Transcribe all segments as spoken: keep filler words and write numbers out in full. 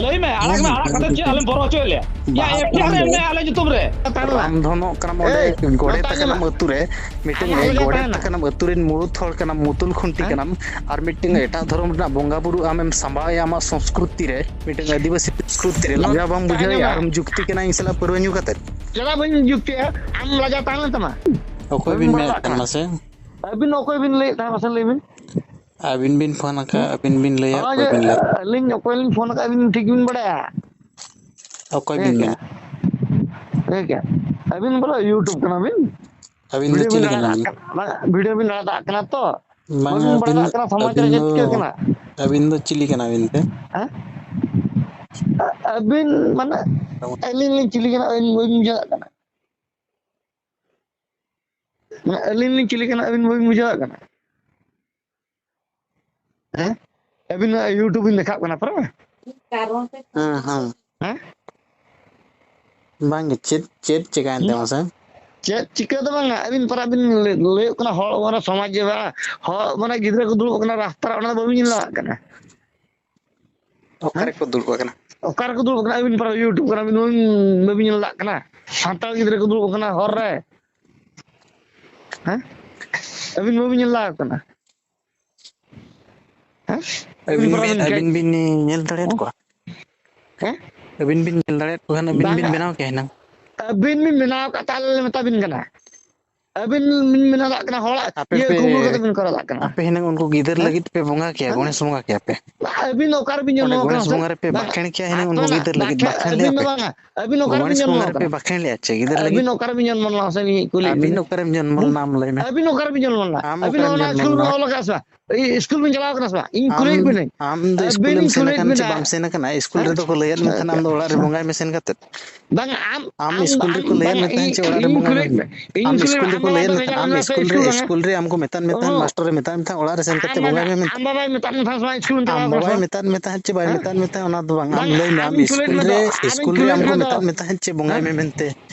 ᱞᱟᱹᱭ ᱢᱮ, ᱟᱲᱟᱜ ᱢᱮ, ᱟᱲᱟᱜ ᱠᱟᱛᱮ ᱪᱮᱫ ᱟᱞᱮᱢ ᱵᱚᱨᱚ ᱦᱚᱪᱚᱭᱮᱫ ᱞᱮᱭᱟ? ᱭᱟ, ᱵᱟᱦᱟ ᱮᱯᱷ ᱟᱭ ᱟᱨ ᱮᱢ ᱢᱮ ᱟᱞᱮ ᱧᱩᱛᱩᱢ ᱨᱮ᱾ ᱨᱟᱢ ᱫᱷᱚᱱᱚᱜ ᱠᱟᱱᱟᱢ, ᱚᱸᱰᱮ ᱮᱭ, ᱜᱚᱰᱮᱛ ᱱᱚᱛᱮ ᱟᱸᱡᱚᱢ ᱠᱟᱱᱟᱢ ᱢᱮ᱾ ᱟᱹᱛᱩ ᱨᱮ, ᱢᱤᱫᱴᱮᱱ ᱟᱸᱡᱚᱢ ᱞᱮᱜᱮ ᱜᱚᱰᱮᱛ ᱛᱟᱦᱮᱱᱟ᱾ ᱠᱟᱱᱟᱢ, ᱟᱹᱛᱩ ᱨᱮᱱ ᱢᱩᱲᱩᱫ ᱦᱚᱲ ᱠᱟᱱᱟᱢ, ᱢᱩᱛᱩᱞ ᱠᱷᱩᱱᱴᱤ ᱦᱮᱸ? ᱠᱟᱱᱟᱢ, ᱟᱨ ᱢᱤᱫᱴᱮᱱ ᱮᱴᱟᱜ ᱫᱷᱚᱨᱚᱢ ᱨᱮᱱᱟᱜ ᱵᱚᱸᱜᱟ ᱵᱩᱨᱩ ᱟᱢᱮᱢ ᱥᱟᱢᱵᱟᱣᱮᱭᱟ ᱟᱢᱟᱜ ᱥᱚᱝᱥᱠᱨᱤᱛᱤ ᱨᱮ, ᱢᱤᱫᱴᱮᱱ ᱟᱹᱫᱤᱵᱟᱹᱥᱤ ᱥᱚᱝᱥᱠᱨᱤᱛᱤ ᱨᱮ᱾ ᱱᱚᱛᱮ ᱞᱟᱡᱟᱣ ᱵᱟᱢ ᱟᱸᱡᱚᱢ ᱵᱩᱡᱷᱟᱹᱣᱮᱭᱟ? ᱢᱮ᱾ ᱟᱨᱮᱢ ᱡᱩᱠᱛᱤ ᱠᱟᱱᱟ ᱤᱧ ᱥᱟᱞᱟᱜ ᱯᱟᱹᱨᱣᱟᱹ ᱧᱩ ᱠᱟᱛᱮ᱾ ᱪᱮᱫᱟᱜ ᱵᱟᱹᱧ ᱡᱩᱠᱛᱤᱭᱟ? ᱟᱢ ᱞᱟᱡᱟᱣ ᱛᱟᱦᱮᱸ ᱞᱮᱱ ᱛᱟᱢᱟ? ᱚᱠᱚᱭ ᱵᱟᱹᱵᱤᱱ ᱵᱤᱱ ᱵᱟᱲᱟᱭ ᱢᱮᱱᱮᱫ ᱫᱟᱲᱮᱭᱟᱜ ᱠᱟᱱᱟ ᱠᱟᱱᱟ᱾ ᱢᱟᱥᱮ? ᱟᱹᱵᱤᱱ ᱚᱠᱚᱭ ᱵᱤᱱ ᱞᱟᱹᱭᱮᱫ ᱛᱟᱦᱮᱸ ᱢᱟᱥᱮ ᱞᱟᱹᱭ ᱵᱤᱱ? ᱟᱹᱵᱤᱱ ᱵᱤᱱ ᱯᱷᱳᱱ ᱟᱠᱟᱫ, ᱦᱮᱸ? ᱟᱹᱵᱤᱱ ᱵᱤᱱ ᱞᱟᱹᱭᱟ, ᱱᱚᱜᱼᱚᱭ ᱚᱠᱚᱭ ᱡᱮ ᱵᱤᱱ ᱞᱟᱹᱭᱟ? ᱟᱹᱞᱤᱧ ᱚᱠᱚᱭ ᱞᱤᱧ ᱯᱷᱳᱱ ᱟᱠᱟᱫ ᱟᱹᱵᱤᱱ ᱴᱷᱤᱠ ᱵᱤᱱ ᱵᱟᱲᱟᱭᱟ᱾ ᱚᱠᱚᱭ ᱴᱷᱤᱠ ᱵᱤᱱ ᱜᱮᱭᱟ᱾ ᱢᱮᱱᱟ? ᱴᱷᱤᱠ ᱜᱮᱭᱟ᱾ ᱟᱹᱵᱤᱱ ᱵᱚᱞᱮ YouTube ᱠᱟᱱᱟ ᱵᱤᱱ᱾ ᱟᱹᱵᱤᱱ ᱫᱚ ᱵᱷᱤᱰᱤᱭᱳ ᱵᱤᱱ ᱪᱤᱞᱤ ᱠᱟᱱᱟ ᱟᱲᱟᱜ ᱵᱤᱱ? ᱠᱟᱱᱟ, ᱵᱷᱤᱰᱤᱭᱳ ᱵᱤᱱ ᱟᱲᱟᱜ ᱠᱟᱱᱟ ᱛᱚ᱾ ᱵᱟᱝᱟ, ᱵᱟᱹᱵᱤᱱ ᱟᱹᱵᱤᱱ ᱵᱟᱲᱟᱭ ᱫᱚ, ᱫᱟᱲᱮᱭᱟᱜ ᱠᱟᱱᱟ ᱥᱚᱢᱟᱡᱽ ᱨᱮ ᱟᱹᱵᱤᱱ ᱪᱮᱫ ᱫᱚ, ᱪᱤᱠᱟᱹᱜ ᱠᱟᱱᱟ᱾ ᱟᱹᱵᱤᱱ ᱫᱚ ᱪᱤᱞᱤ ᱠᱟᱱᱟ ᱵᱤᱱ ᱛᱮ? ᱦᱮᱸ? ᱟ-, ᱟᱹᱵᱤᱱ ᱢᱟᱱᱮ ᱟᱹᱞᱤᱧ ᱞᱤᱧ ᱪᱤᱞᱤ ᱠᱟᱱᱟ, ᱟᱹᱞᱤᱧ ᱵᱟᱹᱵᱤᱱ ᱵᱩᱡᱷᱟᱹᱣ ᱫᱟᱲᱮᱭᱟᱜ ᱠᱟᱱᱟ᱾ ᱢᱟᱱᱮ ᱟᱹᱞᱤᱧ ᱞᱤᱧ ᱪᱤᱞᱤ ᱠᱟᱱᱟ, ᱟᱹᱵᱤᱱ ᱵᱟᱹᱵᱤᱱ ᱵᱩᱡᱷᱟᱹᱣ ᱫᱟᱲᱮᱭᱟᱜ ᱠᱟᱱᱟ᱾ ᱦᱮᱸ? ᱟᱹᱵᱤᱱ ᱱᱚᱣᱟ YouTube ᱵᱤᱱ ᱫᱮᱠᱷᱟᱣ ᱠᱟᱱᱟ ᱯᱟᱨᱟ? ᱦᱮᱸ, ᱦᱮᱸ᱾ ᱦᱮᱸ? ᱵᱟᱝ ᱜᱮ, ᱪᱮᱫ, ᱪᱮᱫ ᱪᱤᱠᱟᱹᱭᱮᱱ ᱦᱩᱸ? ᱛᱟᱢᱟ ᱥᱮ? ᱪᱮᱫ ᱪᱤᱠᱟᱹ ᱫᱚ ᱵᱟᱝᱟ, ᱟᱹᱵᱤᱱ ᱯᱟᱨᱟ ᱵᱤᱱ ᱞᱟᱹᱭ-, ᱞᱟᱹᱭᱚᱜ ᱠᱟᱱᱟ ᱦᱚᱲ ᱢᱟᱱᱮ ᱥᱚᱢᱟᱡᱽ ᱡᱮ ᱵᱟᱝ, ᱦᱚᱲ ᱢᱟᱱᱮ ᱜᱤᱫᱽᱨᱟᱹ ᱠᱚ ᱫᱩᱲᱩᱵ ᱠᱟᱱᱟ ᱨᱟᱥᱛᱟ ᱨᱮ, ᱚᱱᱟ ᱫᱚ ᱵᱟᱹᱵᱤᱱ ᱧᱮᱞ ᱫᱟᱲᱮᱭᱟᱜ ᱠᱟᱱᱟ᱾ ᱚᱠᱟ ᱦᱮᱸ? ᱨᱮᱠᱚ ᱫᱩᱲᱩᱵ ᱟᱠᱟᱱᱟ? ᱚᱠᱟ ᱨᱮᱠᱚ ᱫᱩᱲᱩᱵ ᱟᱠᱟᱱᱟ? ᱟᱹᱵᱤᱱ ᱯᱟᱨᱟ YouTube ᱠᱟᱱᱟ ᱵᱤᱱ, ᱵᱟᱹᱵᱤᱱ, ᱵᱟᱹᱵᱤᱱ ᱧᱮᱞ ᱫᱟᱲᱮᱭᱟᱜ ᱠᱟᱱᱟ? ᱥᱟᱱᱛᱟᱲ ᱜᱤᱫᱽᱨᱟᱹ ᱠᱚ ᱫᱩᱲᱩᱵ ᱟᱠᱟᱱᱟ ᱦᱚᱨ ᱨᱮ᱾ ᱦᱮᱸ? ᱟᱹᱵᱤᱱ ᱵᱟᱹᱵᱤᱱ ᱧᱮᱞ ᱫᱟᱲᱮᱭᱟᱠᱚ ᱠᱟᱱᱟ? ᱦᱮᱸ? ᱟᱹᱵᱤᱱ ᱯᱟᱨᱟ ᱵᱤᱱ, ᱵᱤᱱ ᱠᱟᱹᱡ ᱟᱹᱵᱤᱱ ᱵᱤᱱ ᱧᱮᱞ ᱫᱟᱲᱮᱭᱟᱫ ᱠᱚᱣᱟ? ᱦᱮᱸ? ᱟᱹᱵᱤᱱ ᱵᱤᱱ ᱧᱮᱞ ᱫᱟᱲᱮᱭᱟᱫ ᱠᱚ ᱠᱷᱟᱱ ᱟᱹᱵᱤᱱ ᱵᱤᱱ ᱵᱟᱝᱟ᱾ ᱵᱮᱱᱟᱣ ᱠᱮᱭᱟ ᱦᱩᱱᱟᱹᱝ᱾ ᱟᱹᱵᱤᱱ ᱵᱤᱱ ᱵᱮᱱᱟᱣ ᱟᱠᱟᱫ, ᱛᱟᱦᱞᱮ ᱞᱮ ᱢᱮᱛᱟ ᱵᱤᱱ ᱠᱟᱱᱟ᱾ ᱟᱹᱵᱤᱱ ᱵᱤᱱ ᱵᱮᱱᱟᱣ ᱠᱟᱜ ᱠᱟᱱᱟ, ᱦᱚᱲᱟᱜ ᱟᱯᱮ ᱤᱭᱟᱹ ᱯᱮ, ᱠᱩᱢᱵᱽᱲᱩ ᱠᱟᱛᱮ ᱵᱤᱱ ᱠᱚᱨᱟᱣ ᱠᱟᱜ ᱠᱟᱱᱟ᱾ ᱟᱯᱮ ᱦᱩᱱᱟᱹᱝ ᱩᱱᱠᱩ ᱜᱤᱫᱟᱹᱨ ᱦᱮᱸ? ᱞᱟᱹᱜᱤᱫ ᱯᱮ ᱵᱚᱸᱜᱟ ᱠᱮᱭᱟ, ᱦᱮᱸ? ᱜᱚᱬᱮᱥ ᱵᱚᱸᱜᱟ ᱠᱮᱭᱟ ᱯᱮ᱾ ᱟᱹᱵᱤᱱ ᱫᱚ ᱚᱠᱟ ᱨᱮᱵᱤᱱ ᱚᱸᱰᱮ ᱡᱚᱱᱢᱚ ᱠᱟᱱᱟ ᱜᱚᱬᱮᱥ ᱥᱮ? ᱵᱚᱸᱜᱟ ᱨᱮᱯᱮ ᱵᱟᱝ, ᱵᱟᱠᱷᱮᱲ ᱠᱮᱭᱟ ᱦᱩᱱᱟᱹᱝ, ᱩᱱᱠᱩ ᱵᱟᱝ, ᱜᱤᱫᱟᱹᱨ ᱞᱟᱹᱜᱤᱫ ᱵᱟᱠᱷᱮᱲ, ᱵᱟᱠᱷᱮᱲ ᱞᱮᱭᱟ ᱟᱹᱵᱤᱱ ᱫᱚ ᱯᱮ᱾ ᱵᱟᱝᱟ᱾ ᱟᱹᱵᱤᱱ ᱚᱠᱟ ᱨᱮᱵᱤᱱ ᱜᱚᱬᱮᱥ ᱡᱚᱱᱢᱚ ᱵᱚᱸᱜᱟ ᱨᱮᱯᱮ ᱠᱟᱱᱟ? ᱵᱟᱠᱷᱮᱲ ᱞᱮᱭᱟ ᱪᱮ ᱜᱤᱫᱟᱹᱨ ᱟᱹᱵᱤᱱ ᱞᱟᱹᱜᱤᱫ? ᱚᱠᱟ ᱨᱮᱵᱤᱱ ᱡᱚᱱᱢᱚ ᱞᱮᱱᱟ ᱢᱟᱥᱮ ᱤᱧ ᱠᱩᱞᱤᱭᱮᱫ ᱟᱹᱵᱤᱱ ᱵᱤᱱᱟ? ᱚᱠᱟᱨᱮᱢ ᱡᱚᱱᱢᱚ ᱦᱮᱸ? ᱞᱮᱱᱟ ᱟᱢ ᱞᱟᱹᱭ ᱢᱮ? ᱟᱹᱵᱤᱱ ᱚᱠᱟᱨᱮᱵᱤᱱ ᱡᱚᱱᱢᱚ ᱞᱮᱱᱟ? ᱟᱢ ᱟᱹᱵᱤᱱ ᱚᱠᱟᱨᱮᱢ ᱚᱱᱟ ᱡᱚᱱᱢᱚ ᱥᱠᱩᱞ ᱵᱤᱱ ᱞᱮᱱᱟ? ᱚᱞ ᱟᱠᱟᱫᱼᱟ ᱥᱮ ᱵᱟᱝ? ᱤ-, ᱥᱠᱩᱞ ᱵᱤᱱ ᱪᱟᱞᱟᱣ ᱠᱟᱱᱟ ᱥᱮ ᱵᱟᱝ? ᱤᱧ ᱟᱢ, ᱠᱩᱞᱤᱭᱮᱫ ᱵᱤᱱᱟᱹᱧ᱾ ᱟᱢ ᱫᱚ ᱥᱠᱩᱞᱮᱢ ᱟᱹᱵᱤᱱ ᱥᱮᱱ ᱠᱩᱞᱤᱭᱮᱫ ᱟᱠᱟᱱᱟ ᱵᱤᱱᱟ᱾ ᱪᱮ ᱵᱟᱢ ᱥᱮᱱ ᱟᱠᱟᱱᱟ? ᱥᱠᱩᱞ ᱦᱮᱸ? ᱨᱮᱫᱚ ᱠᱚ ᱞᱟᱹᱭᱟᱫ ᱢᱮ ᱛᱟᱦᱮᱱᱟ ᱟᱢ ᱫᱚ ᱚᱲᱟᱜ ᱨᱮ ᱵᱚᱸᱜᱟᱭ ᱢᱮ ᱥᱮᱱ ᱠᱟᱛᱮᱫ᱾ ᱵᱟᱝ, ᱟᱢ, ᱟᱢ ᱟᱢ, ᱥᱠᱩᱞ ᱟᱢ, ᱨᱮᱠᱚ ᱞᱟᱹᱭᱟᱫ ᱵᱟᱝ, ᱢᱮ ᱛᱟᱦᱮᱸᱫ ᱤᱧ, ᱪᱮ ᱚᱲᱟᱜ ᱨᱮ ᱤᱧ ᱵᱚᱸᱜᱟᱭ ᱢᱮ? ᱠᱩᱞᱤᱭᱮᱫ ᱢᱮ᱾ ᱤᱧ ᱟᱢ ᱠᱩᱞᱤᱭᱮᱫ ᱥᱠᱩᱞ ᱢᱮ᱾ ᱨᱮᱠᱚ ᱤᱧ ᱞᱟᱹᱭᱟᱫ ᱢᱮ ᱠᱩᱞᱤᱭᱮᱫ ᱛᱟᱦᱮᱸᱫ ᱢᱮ᱾ ᱟᱢ ᱥᱠᱩᱞ ᱨᱮ, ᱚᱦᱚᱸ᱾ ᱥᱠᱩᱞ ᱨᱮ ᱟᱢ ᱠᱚ ᱢᱮᱛᱟᱫ ᱢᱮ ᱛᱟᱦᱮᱸᱫ, ᱚᱦᱚᱸ᱾ ᱢᱟᱥᱴᱚᱨ ᱮ ᱢᱮᱛᱟᱫ ᱢᱮ ᱛᱟᱦᱮᱸᱫ ᱚᱲᱟᱜ ᱨᱮ ᱥᱮᱱ ᱠᱟᱛᱮ ᱟᱢ ᱵᱚᱸᱜᱟᱭ ᱵᱟᱵᱟ, ᱢᱮ ᱢᱮᱱᱛᱮ᱾ ᱟᱢ ᱵᱟᱵᱟᱭ ᱢᱮᱛᱟᱫ ᱢᱮ ᱛᱟᱦᱮᱸᱫ ᱥᱮ ᱵᱟᱝ ᱥᱠᱩᱞ ᱮᱢ ᱟᱢ ᱪᱟᱞᱟᱣ ᱠᱟᱱᱟ ᱥᱮ ᱵᱟᱵᱟᱭ ᱵᱟᱝ? ᱢᱮᱛᱟᱫ ᱢᱮ ᱛᱟᱦᱮᱸᱫ ᱪᱮ ᱵᱟᱭ ᱦᱮᱸ? ᱢᱮᱛᱟᱫ ᱢᱮ ᱛᱟᱦᱮᱸᱫ, ᱚᱱᱟ ᱫᱚ ᱵᱟᱝ᱾ ᱟᱢ ᱵᱟᱝ, ᱞᱟᱹᱭ ᱢᱮ, ᱟᱢ ᱟᱢᱤᱧ ᱠᱩᱞᱤᱭᱮᱫ ᱥᱠᱩᱞ ᱢᱮᱭᱟ ᱨᱮ, ᱫᱚ, ᱥᱠᱩᱞ ᱨᱮ ᱟᱢᱤᱧ ᱟᱢ ᱠᱚ ᱠᱩᱞᱤᱭᱮᱫ ᱢᱮᱛᱟᱫ ᱢᱮᱭᱟ ᱢᱮ ᱫᱚ᱾ ᱛᱟᱦᱮᱸᱫ ᱪᱮ ᱵᱚᱸᱜᱟᱭ ᱦᱮᱸ? ᱢᱮ ᱢᱮᱱᱛᱮ᱾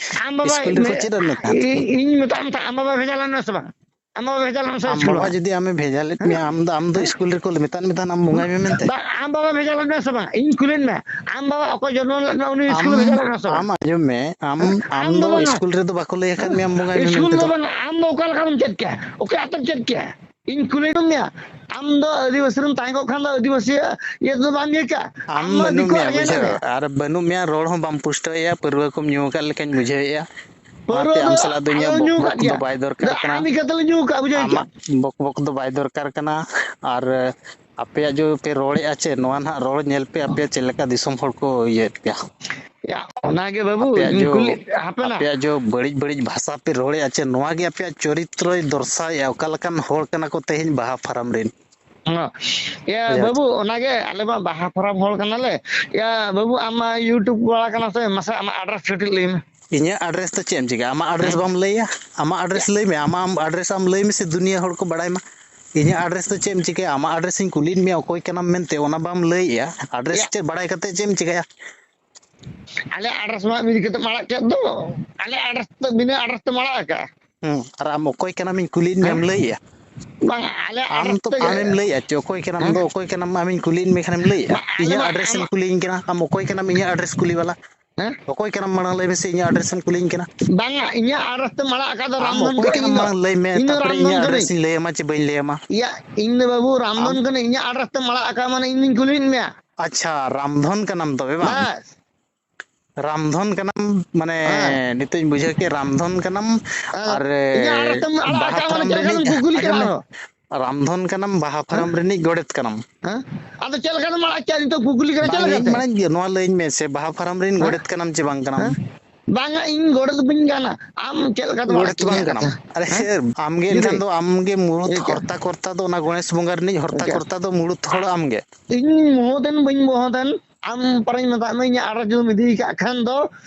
ᱟᱢ ᱵᱟᱵᱟᱭ ᱥᱠᱩᱞ ᱨᱮᱠᱚ ᱢᱮ-, ᱪᱮᱫ ᱟᱫ ᱢᱮ ᱛᱟᱦᱮᱸᱫ? ᱤ-, ᱤᱧ ᱢᱮᱛᱟᱜ ᱢᱮ ᱛᱟᱦᱮᱸᱫ, ᱟᱢ ᱵᱟᱵᱟᱭ ᱵᱷᱮᱡᱟ ᱞᱮᱱᱟ ᱥᱮ ᱵᱟᱝ? ᱟᱢ ᱵᱟᱵᱟ ᱵᱷᱮᱡᱟ ᱞᱮᱱᱟ ᱥᱮ ᱟᱢ ᱤᱥᱠᱩᱞ ᱵᱟᱵᱟ ᱵᱟᱝ? ᱡᱩᱫᱤ ᱟᱢᱮ ᱵᱷᱮᱡᱟ ᱞᱮᱫ ᱢᱮᱭᱟ, ᱟᱢ ᱫᱚ, ᱟᱢ ᱫᱚ ᱤᱥᱠᱩᱞ ᱨᱮᱠᱚ ᱢᱮᱛᱟᱜ ᱢᱮ ᱛᱟᱦᱮᱱ, ᱟᱢ ᱵᱚᱸᱜᱟᱭ ᱢᱮ ᱢᱮᱱᱛᱮ᱾ ᱵᱟᱝ, ᱟᱢ ᱵᱟᱵᱟ ᱵᱷᱮᱡᱟ ᱞᱮᱫ ᱢᱮᱭᱟ ᱥᱮ ᱵᱟᱝ? ᱤᱧ ᱠᱩᱞᱤᱧ ᱢᱮ, ᱟᱢ ᱵᱟᱵᱟ ᱚᱠᱚᱭ ᱡᱚᱱᱢᱚ ᱞᱮᱫ ᱢᱮᱭᱟ, ᱩᱱᱤ ᱤᱥᱠᱩᱞ ᱨᱮ ᱟᱢ, ᱵᱷᱮᱡᱟ ᱞᱮᱫ ᱢᱮᱭᱟ ᱥᱮ ᱵᱟᱝ? ᱟᱢ ᱟᱸᱡᱚᱢ ᱢᱮ, ᱟᱢ, ᱦᱮᱸ? ᱟᱢ ᱟᱢ ᱫᱚ ᱫᱚ ᱵᱟᱝᱟ᱾ ᱤᱥᱠᱩᱞ ᱨᱮᱫᱚ ᱵᱟᱠᱚ ᱞᱟᱹᱭ ᱟᱠᱟᱫ ᱢᱮᱭᱟ, ᱟᱢ ᱵᱚᱸᱜᱟᱭ ᱢᱮ ᱤᱥᱠᱩᱞ ᱢᱮᱱᱛᱮ ᱫᱚ ᱫᱚ᱾ ᱵᱟᱝᱟ, ᱟᱢ ᱫᱚ ᱚᱠᱟ ᱞᱮᱠᱟᱢ ᱪᱮᱫ ᱠᱮᱭᱟ? ᱚᱠᱟ ᱟᱛᱮᱢ ᱪᱮᱫ ᱠᱮᱭᱟ? ᱤᱧ ᱠᱩᱞᱤ ᱢᱮᱭᱟ, ᱟᱢ ᱫᱚ ᱟᱹᱫᱤᱵᱟᱹᱥᱤ ᱨᱮᱢ ᱛᱟᱦᱮᱸ ᱠᱚᱜ ᱠᱷᱟᱱ ᱫᱚ ᱟᱹᱫᱤᱵᱟᱹᱥᱤ ᱤᱭᱟᱹ ᱫᱚ ᱵᱟᱢ ᱤᱭᱟᱹ ᱠᱟᱜᱼᱟ? ᱟᱢ ᱟᱢ ᱢᱟ ᱵᱟᱹᱱᱩᱜ ᱫᱤᱠᱩᱣᱟᱜ ᱢᱮᱭᱟ, ᱤᱭᱟᱹ ᱵᱩᱡᱷᱟᱹᱣ, ᱢᱮ᱾ ᱟᱨ ᱵᱟᱹᱱᱩᱜ ᱢᱮᱭᱟ, ᱨᱚᱲ ᱦᱚᱸ ᱵᱟᱢ ᱯᱩᱥᱴᱟᱹᱣᱮᱫᱼᱟ, ᱯᱟᱹᱨᱣᱟᱹ ᱠᱚᱢ ᱧᱩ ᱟᱠᱟᱫ ᱞᱮᱠᱟᱧ ᱵᱩᱡᱷᱟᱹᱣᱮᱫᱼᱟ᱾ ᱯᱟᱹᱣᱨᱟᱹ ᱚᱱᱟᱛᱮ ᱟᱢ ᱫᱚ ᱥᱟᱞᱟᱜ ᱫᱚ ᱤᱧᱟᱹᱜ ᱟᱞᱚᱢ ᱧᱩ ᱵᱚᱠ ᱟᱠᱟᱫ ᱵᱚᱠ ᱫᱚ ᱜᱮᱭᱟ᱾ ᱵᱟᱭ ᱫᱚᱨᱠᱟᱨ ᱫᱟ-, ᱠᱟᱱᱟ᱾ ᱟᱢ ᱪᱤᱠᱟᱹᱛᱮᱞᱮ ᱧᱩ ᱟᱠᱟᱫ, ᱵᱩᱡᱷᱟᱹᱣ ᱠᱮᱫᱟ? ᱟᱢᱟᱜ ᱵᱚᱠ ᱵᱚᱠ ᱫᱚ ᱵᱟᱭ ᱫᱚᱨᱠᱟᱨ ᱠᱟᱱᱟ᱾ ᱟᱨ ᱟᱯᱮᱭᱟᱜ ᱡᱮ ᱯᱮ ᱨᱚᱲᱮᱫᱼᱟ ᱪᱮ, ᱱᱚᱣᱟ ᱱᱟᱦᱟᱜ ᱨᱚᱲ ᱧᱮᱞ ᱯᱮ, ᱟᱯᱮᱭᱟᱜ ᱪᱮᱫ ᱞᱮᱠᱟ ᱫᱤᱥᱚᱢ ᱦᱚᱲ ᱠᱚ ᱤᱭᱟᱹᱭᱮᱫ ᱯᱮᱭᱟ᱾ ᱭᱟ, ᱚᱱᱟᱜᱮ ᱵᱟᱹᱵᱩ, ᱟᱯᱮᱭᱟᱜ ᱤᱧ ᱡᱚ, ᱠᱩᱞᱤ, ᱦᱟᱯᱮ ᱱᱟ᱾ ᱟᱯᱮᱭᱟᱜ ᱡᱚ ᱵᱟᱹᱲᱤᱡ ᱵᱟᱹᱲᱤᱡ ᱵᱷᱟᱥᱟ ᱯᱮ ᱨᱚᱲᱮᱫᱼᱟ ᱪᱮ, ᱱᱚᱣᱟ ᱜᱮ ᱟᱯᱮᱭᱟᱜ ᱪᱚᱨᱤᱛᱨᱚᱭ ᱫᱚᱨᱥᱟᱣᱮᱫᱼᱟ, ᱚᱠᱟ ᱞᱮᱠᱟᱱ ᱦᱚᱲ ᱠᱟᱱᱟ ᱠᱚ ᱛᱮᱦᱮᱧ ᱵᱟᱦᱟ ᱯᱷᱟᱨᱟᱢ ᱨᱮᱱ᱾ ᱦᱚᱸ᱾ ᱭᱟ, ᱵᱩᱡᱷᱟᱹᱣ ᱵᱟᱹᱵᱩ, ᱪᱮ? ᱚᱱᱟᱜᱮ ᱟᱞᱮ ᱢᱟ ᱵᱟᱦᱟ ᱯᱷᱟᱨᱟᱢ ᱦᱚᱲ ᱠᱟᱱᱟᱞᱮ᱾ ᱭᱟ, ᱵᱟᱹᱵᱩ, ᱟᱢ ᱢᱟ YouTube ᱵᱟᱞᱟ ᱠᱟᱱᱟ ᱥᱮ, ᱢᱟᱥᱮ ᱟᱢᱟᱜ address ᱠᱟᱹᱴᱤᱡ ᱞᱟᱹᱭ ᱢᱮ᱾ ᱤᱧᱟᱹᱜ address ᱫᱚ ᱪᱮᱫ ᱮᱢ ᱪᱤᱠᱟᱹᱭᱟ? ᱟᱢᱟᱜ address ᱦᱮᱸ? ᱵᱟᱢ ᱞᱟᱹᱭᱟ? ᱟᱢᱟᱜ address ᱞᱟᱹᱭ ᱢᱮ, ᱟᱢᱟᱜ address ᱟᱢ ᱞᱟᱹᱭ ᱢᱮᱥᱮ, ᱫᱩᱱᱤᱭᱟᱹ ᱦᱚᱲ ᱠᱚ ᱵᱟᱲᱟᱭ ᱢᱟ᱾ ᱤᱧᱟᱹᱜ address ᱫᱚ ᱪᱮᱫ ᱮᱢ ᱪᱤᱠᱟᱹᱭᱟ? ᱟᱢᱟᱜ address ᱤᱧ ᱠᱩᱞᱤᱭᱮᱫ ᱢᱮᱭᱟ, ᱚᱠᱚᱭ ᱠᱟᱱᱟᱢ ᱢᱮᱱᱛᱮ, ᱚᱱᱟ ᱵᱟᱢ ᱞᱟᱹᱭᱮᱜᱼᱟ᱾ Address ᱭᱟ᱾ ᱪᱮᱫ ᱵᱟᱲᱟᱭ ᱠᱟᱛᱮ ᱪᱮᱫ ᱮᱢ ᱪᱤᱠᱟᱹᱭᱟ? ᱟᱞᱮ address ᱢᱟ ᱢᱤᱫ ᱠᱟᱛᱮ ᱢᱟᱲᱟᱜ ᱠᱮᱫ ᱫᱚ᱾ ᱟᱞᱮ address ᱛᱮ, ᱵᱤᱱᱟᱹ address ᱛᱮ ᱢᱟᱲᱟᱜ ᱟᱠᱟᱜᱼᱟ᱾ ᱦᱩᱸ, ᱟᱨ ᱟᱢ ᱚᱠᱚᱭ ᱠᱟᱱᱟᱢ ᱤᱧ ᱠᱩᱞᱤᱭᱮᱫ ᱢᱮᱭᱟ, ᱦᱮᱸ? ᱮᱢ ᱞᱟᱹᱭᱮᱜᱼᱟ? ᱵᱟᱝ, ᱟᱞᱮ ᱟᱢ address ᱛᱚ ᱛᱮᱜᱮ᱾ ᱟᱢᱮᱢ ᱞᱟᱹᱭᱮᱜᱼᱟ ᱪᱮ, ᱚᱠᱚᱭ ᱠᱟᱱᱟᱢ ᱦᱮᱸ? ᱫᱚ, ᱚᱠᱚᱭ ᱠᱟᱱᱟᱢ ᱟᱢᱤᱧ ᱠᱩᱞᱤᱭᱮᱫ ᱢᱮ ᱠᱷᱟᱱᱮᱢ ᱞᱟᱹᱭᱮᱜᱼᱟ? ᱵᱟᱝ, ᱟᱞᱮ ᱤᱧᱟᱹᱜ ᱢᱟ, address ᱮᱢ ᱟᱢᱟᱜ ᱠᱩᱞᱤᱭᱤᱧ ᱠᱟᱱᱟ, ᱟᱢ ᱚᱠᱚᱭ ᱠᱟᱱᱟᱢ ᱤᱧᱟᱹᱜ address ᱠᱩᱞᱤ ᱵᱟᱞᱟ? ᱦᱮᱸ? ᱚᱠᱚᱭ ᱠᱟᱱᱟᱢ ᱢᱟᱲᱟᱝ ᱞᱟᱹᱭ ᱢᱮᱥᱮ, ᱤᱧᱟᱹᱜ address ᱮᱢ ᱠᱩᱞᱤᱭᱤᱧ ᱠᱟᱱᱟ? ᱵᱟᱝᱟ, ᱤᱧᱟᱹᱜ address ᱛᱮ ᱢᱟᱲᱟᱜ ᱟᱠᱟᱫ ᱫᱚ ᱟᱢ ᱨᱟᱢᱫᱷᱚᱱ ᱚᱠᱚᱭ ᱠᱟᱱᱟ, ᱠᱟᱱᱟᱢ ᱤᱧ ᱫᱚ, ᱢᱟᱲᱟᱝ ᱞᱟᱹᱭ ᱢᱮ, ᱤᱧ ᱫᱚ ᱛᱟᱯᱚᱨᱮ ᱨᱟᱢᱫᱷᱚᱱ ᱤᱧᱟᱹᱜ address ᱠᱟᱹᱱᱟᱹᱧ᱾ ᱤᱧ ᱞᱟᱹᱭ ᱟᱢᱟ ᱪᱮ ᱵᱟᱹᱧ ᱞᱟᱹᱭ ᱟᱢᱟ? ᱭᱟ, ᱤᱧ ᱫᱚ ᱵᱟᱹᱵᱩ ᱟᱢ ᱨᱟᱢᱫᱷᱚᱱ ᱠᱟᱹᱱᱟᱹᱧ, ᱤᱧᱟᱹᱜ address ᱛᱮ ᱢᱟᱲᱟᱜ ᱟᱠᱟᱫ ᱢᱟᱱᱮ ᱤᱧ ᱫᱩᱧ ᱠᱩᱞᱤᱭᱮᱫ ᱢᱮᱭᱟ᱾ ᱟᱪᱪᱷᱟ, ᱨᱟᱢᱫᱷᱚᱱ ᱠᱟᱱᱟᱢ ᱛᱚᱵᱮ ᱵᱟᱝ? ᱵᱟᱥ᱾ ᱨᱟᱢᱫᱷᱚᱱ ᱠᱟᱱᱟᱢ, ᱢᱟᱱᱮ, ᱦᱮᱸ᱾ ᱱᱤᱛᱚᱜ ᱤᱧ ᱵᱩᱡᱷᱟᱹᱣ ᱠᱮᱫ, ᱨᱟᱢᱫᱷᱚᱱ ᱠᱟᱱᱟᱢ᱾ ᱦᱮᱸ᱾ ᱟᱨ, ᱤᱧᱟᱹᱜ ᱟᱲᱟᱜ ᱛᱮᱢ ᱟᱲᱟᱜ ᱵᱟᱦᱟ ᱟᱠᱟᱫ ᱢᱟᱱᱮ ᱯᱷᱟᱨᱟᱢ ᱪᱮᱫ ᱞᱮᱠᱟ ᱨᱤᱱᱤᱡ, ᱫᱚᱢ ᱠᱩᱠᱞᱤ ᱠᱟᱱᱟ ᱟᱸᱡᱚᱢ ᱢᱮ, ᱟᱨᱦᱚᱸ? ᱨᱟᱢᱫᱷᱚᱱ ᱠᱟᱱᱟᱢ, ᱵᱟᱦᱟ ᱯᱷᱟᱨᱟᱢ ᱦᱮᱸ? ᱨᱤᱱᱤᱡ ᱜᱚᱰᱮᱛ ᱠᱟᱱᱟᱢ᱾ ᱦᱮᱸ? ᱟᱫᱚ ᱪᱮᱫ ᱞᱮᱠᱟ ᱫᱚᱢ ᱟᱲᱟᱜ ᱠᱮᱫ ᱱᱤᱛᱚᱜ ᱠᱩᱠᱞᱤ ᱠᱟᱱᱟ, ᱪᱮᱫ ᱵᱟᱝ, ᱞᱮᱠᱟ ᱤᱧ ᱛᱮ? ᱢᱟᱱᱮ ᱱᱚᱣᱟ ᱞᱟᱹᱭᱟᱹᱧ ᱢᱮ ᱥᱮ, ᱵᱟᱦᱟ ᱯᱷᱟᱨᱟᱢ ᱨᱤᱱ ᱦᱮᱸ? ᱜᱚᱰᱮᱛ ᱠᱟᱱᱟᱢ ᱪᱮ ᱵᱟᱝ ᱠᱟᱱᱟᱢ? ᱦᱮᱸ? ᱵᱟᱝᱟ, ᱤᱧ ᱜᱚᱰᱮᱛ ᱵᱟᱹᱧ ᱜᱟᱱᱟ᱾ ᱟᱢ ᱪᱮᱫ ᱞᱮᱠᱟ ᱫᱚᱢ ᱟᱲᱟᱜ ᱜᱚᱰᱮᱛ ᱠᱮᱫ ᱵᱟᱝ ᱤᱧᱟᱹᱜ ᱠᱟᱱᱟᱢ᱾ ᱠᱟᱛᱷᱟ? ᱟᱨᱮ, ᱦᱮᱸ? ᱟᱢᱜᱮ ᱡᱩᱫᱤ ᱮᱱᱠᱷᱟᱱ ᱫᱚ, ᱟᱢᱜᱮ ᱢᱩᱲᱩᱫ ᱴᱷᱤᱠ ᱜᱮᱭᱟ᱾ ᱦᱚᱨᱛᱟ ᱠᱚᱨᱛᱟ ᱫᱚ, ᱚᱱᱟ ᱜᱚᱬᱮᱥ ᱵᱚᱸᱜᱟ ᱨᱤᱱᱤᱡ ᱦᱚᱨᱛᱟ ᱴᱷᱤᱠ ᱜᱮᱭᱟ᱾ ᱠᱚᱨᱛᱟ ᱫᱚ ᱢᱩᱲᱩᱫ ᱦᱚᱲ ᱟᱢᱜᱮ᱾ ᱤᱧ ᱢᱚᱦᱚᱫᱮᱱ ᱵᱟᱹᱧ ᱢᱚᱦᱚᱫᱮᱱ, ᱟᱢ ᱯᱟᱨᱟᱧ ᱢᱮᱛᱟᱜ ᱢᱮ, ᱤᱧᱟᱹᱜ ᱟᱲᱟᱜ ᱡᱩᱫᱤᱢ ᱤᱫᱤ ᱠᱟᱜ ᱠᱷᱟᱱ ᱫᱚ,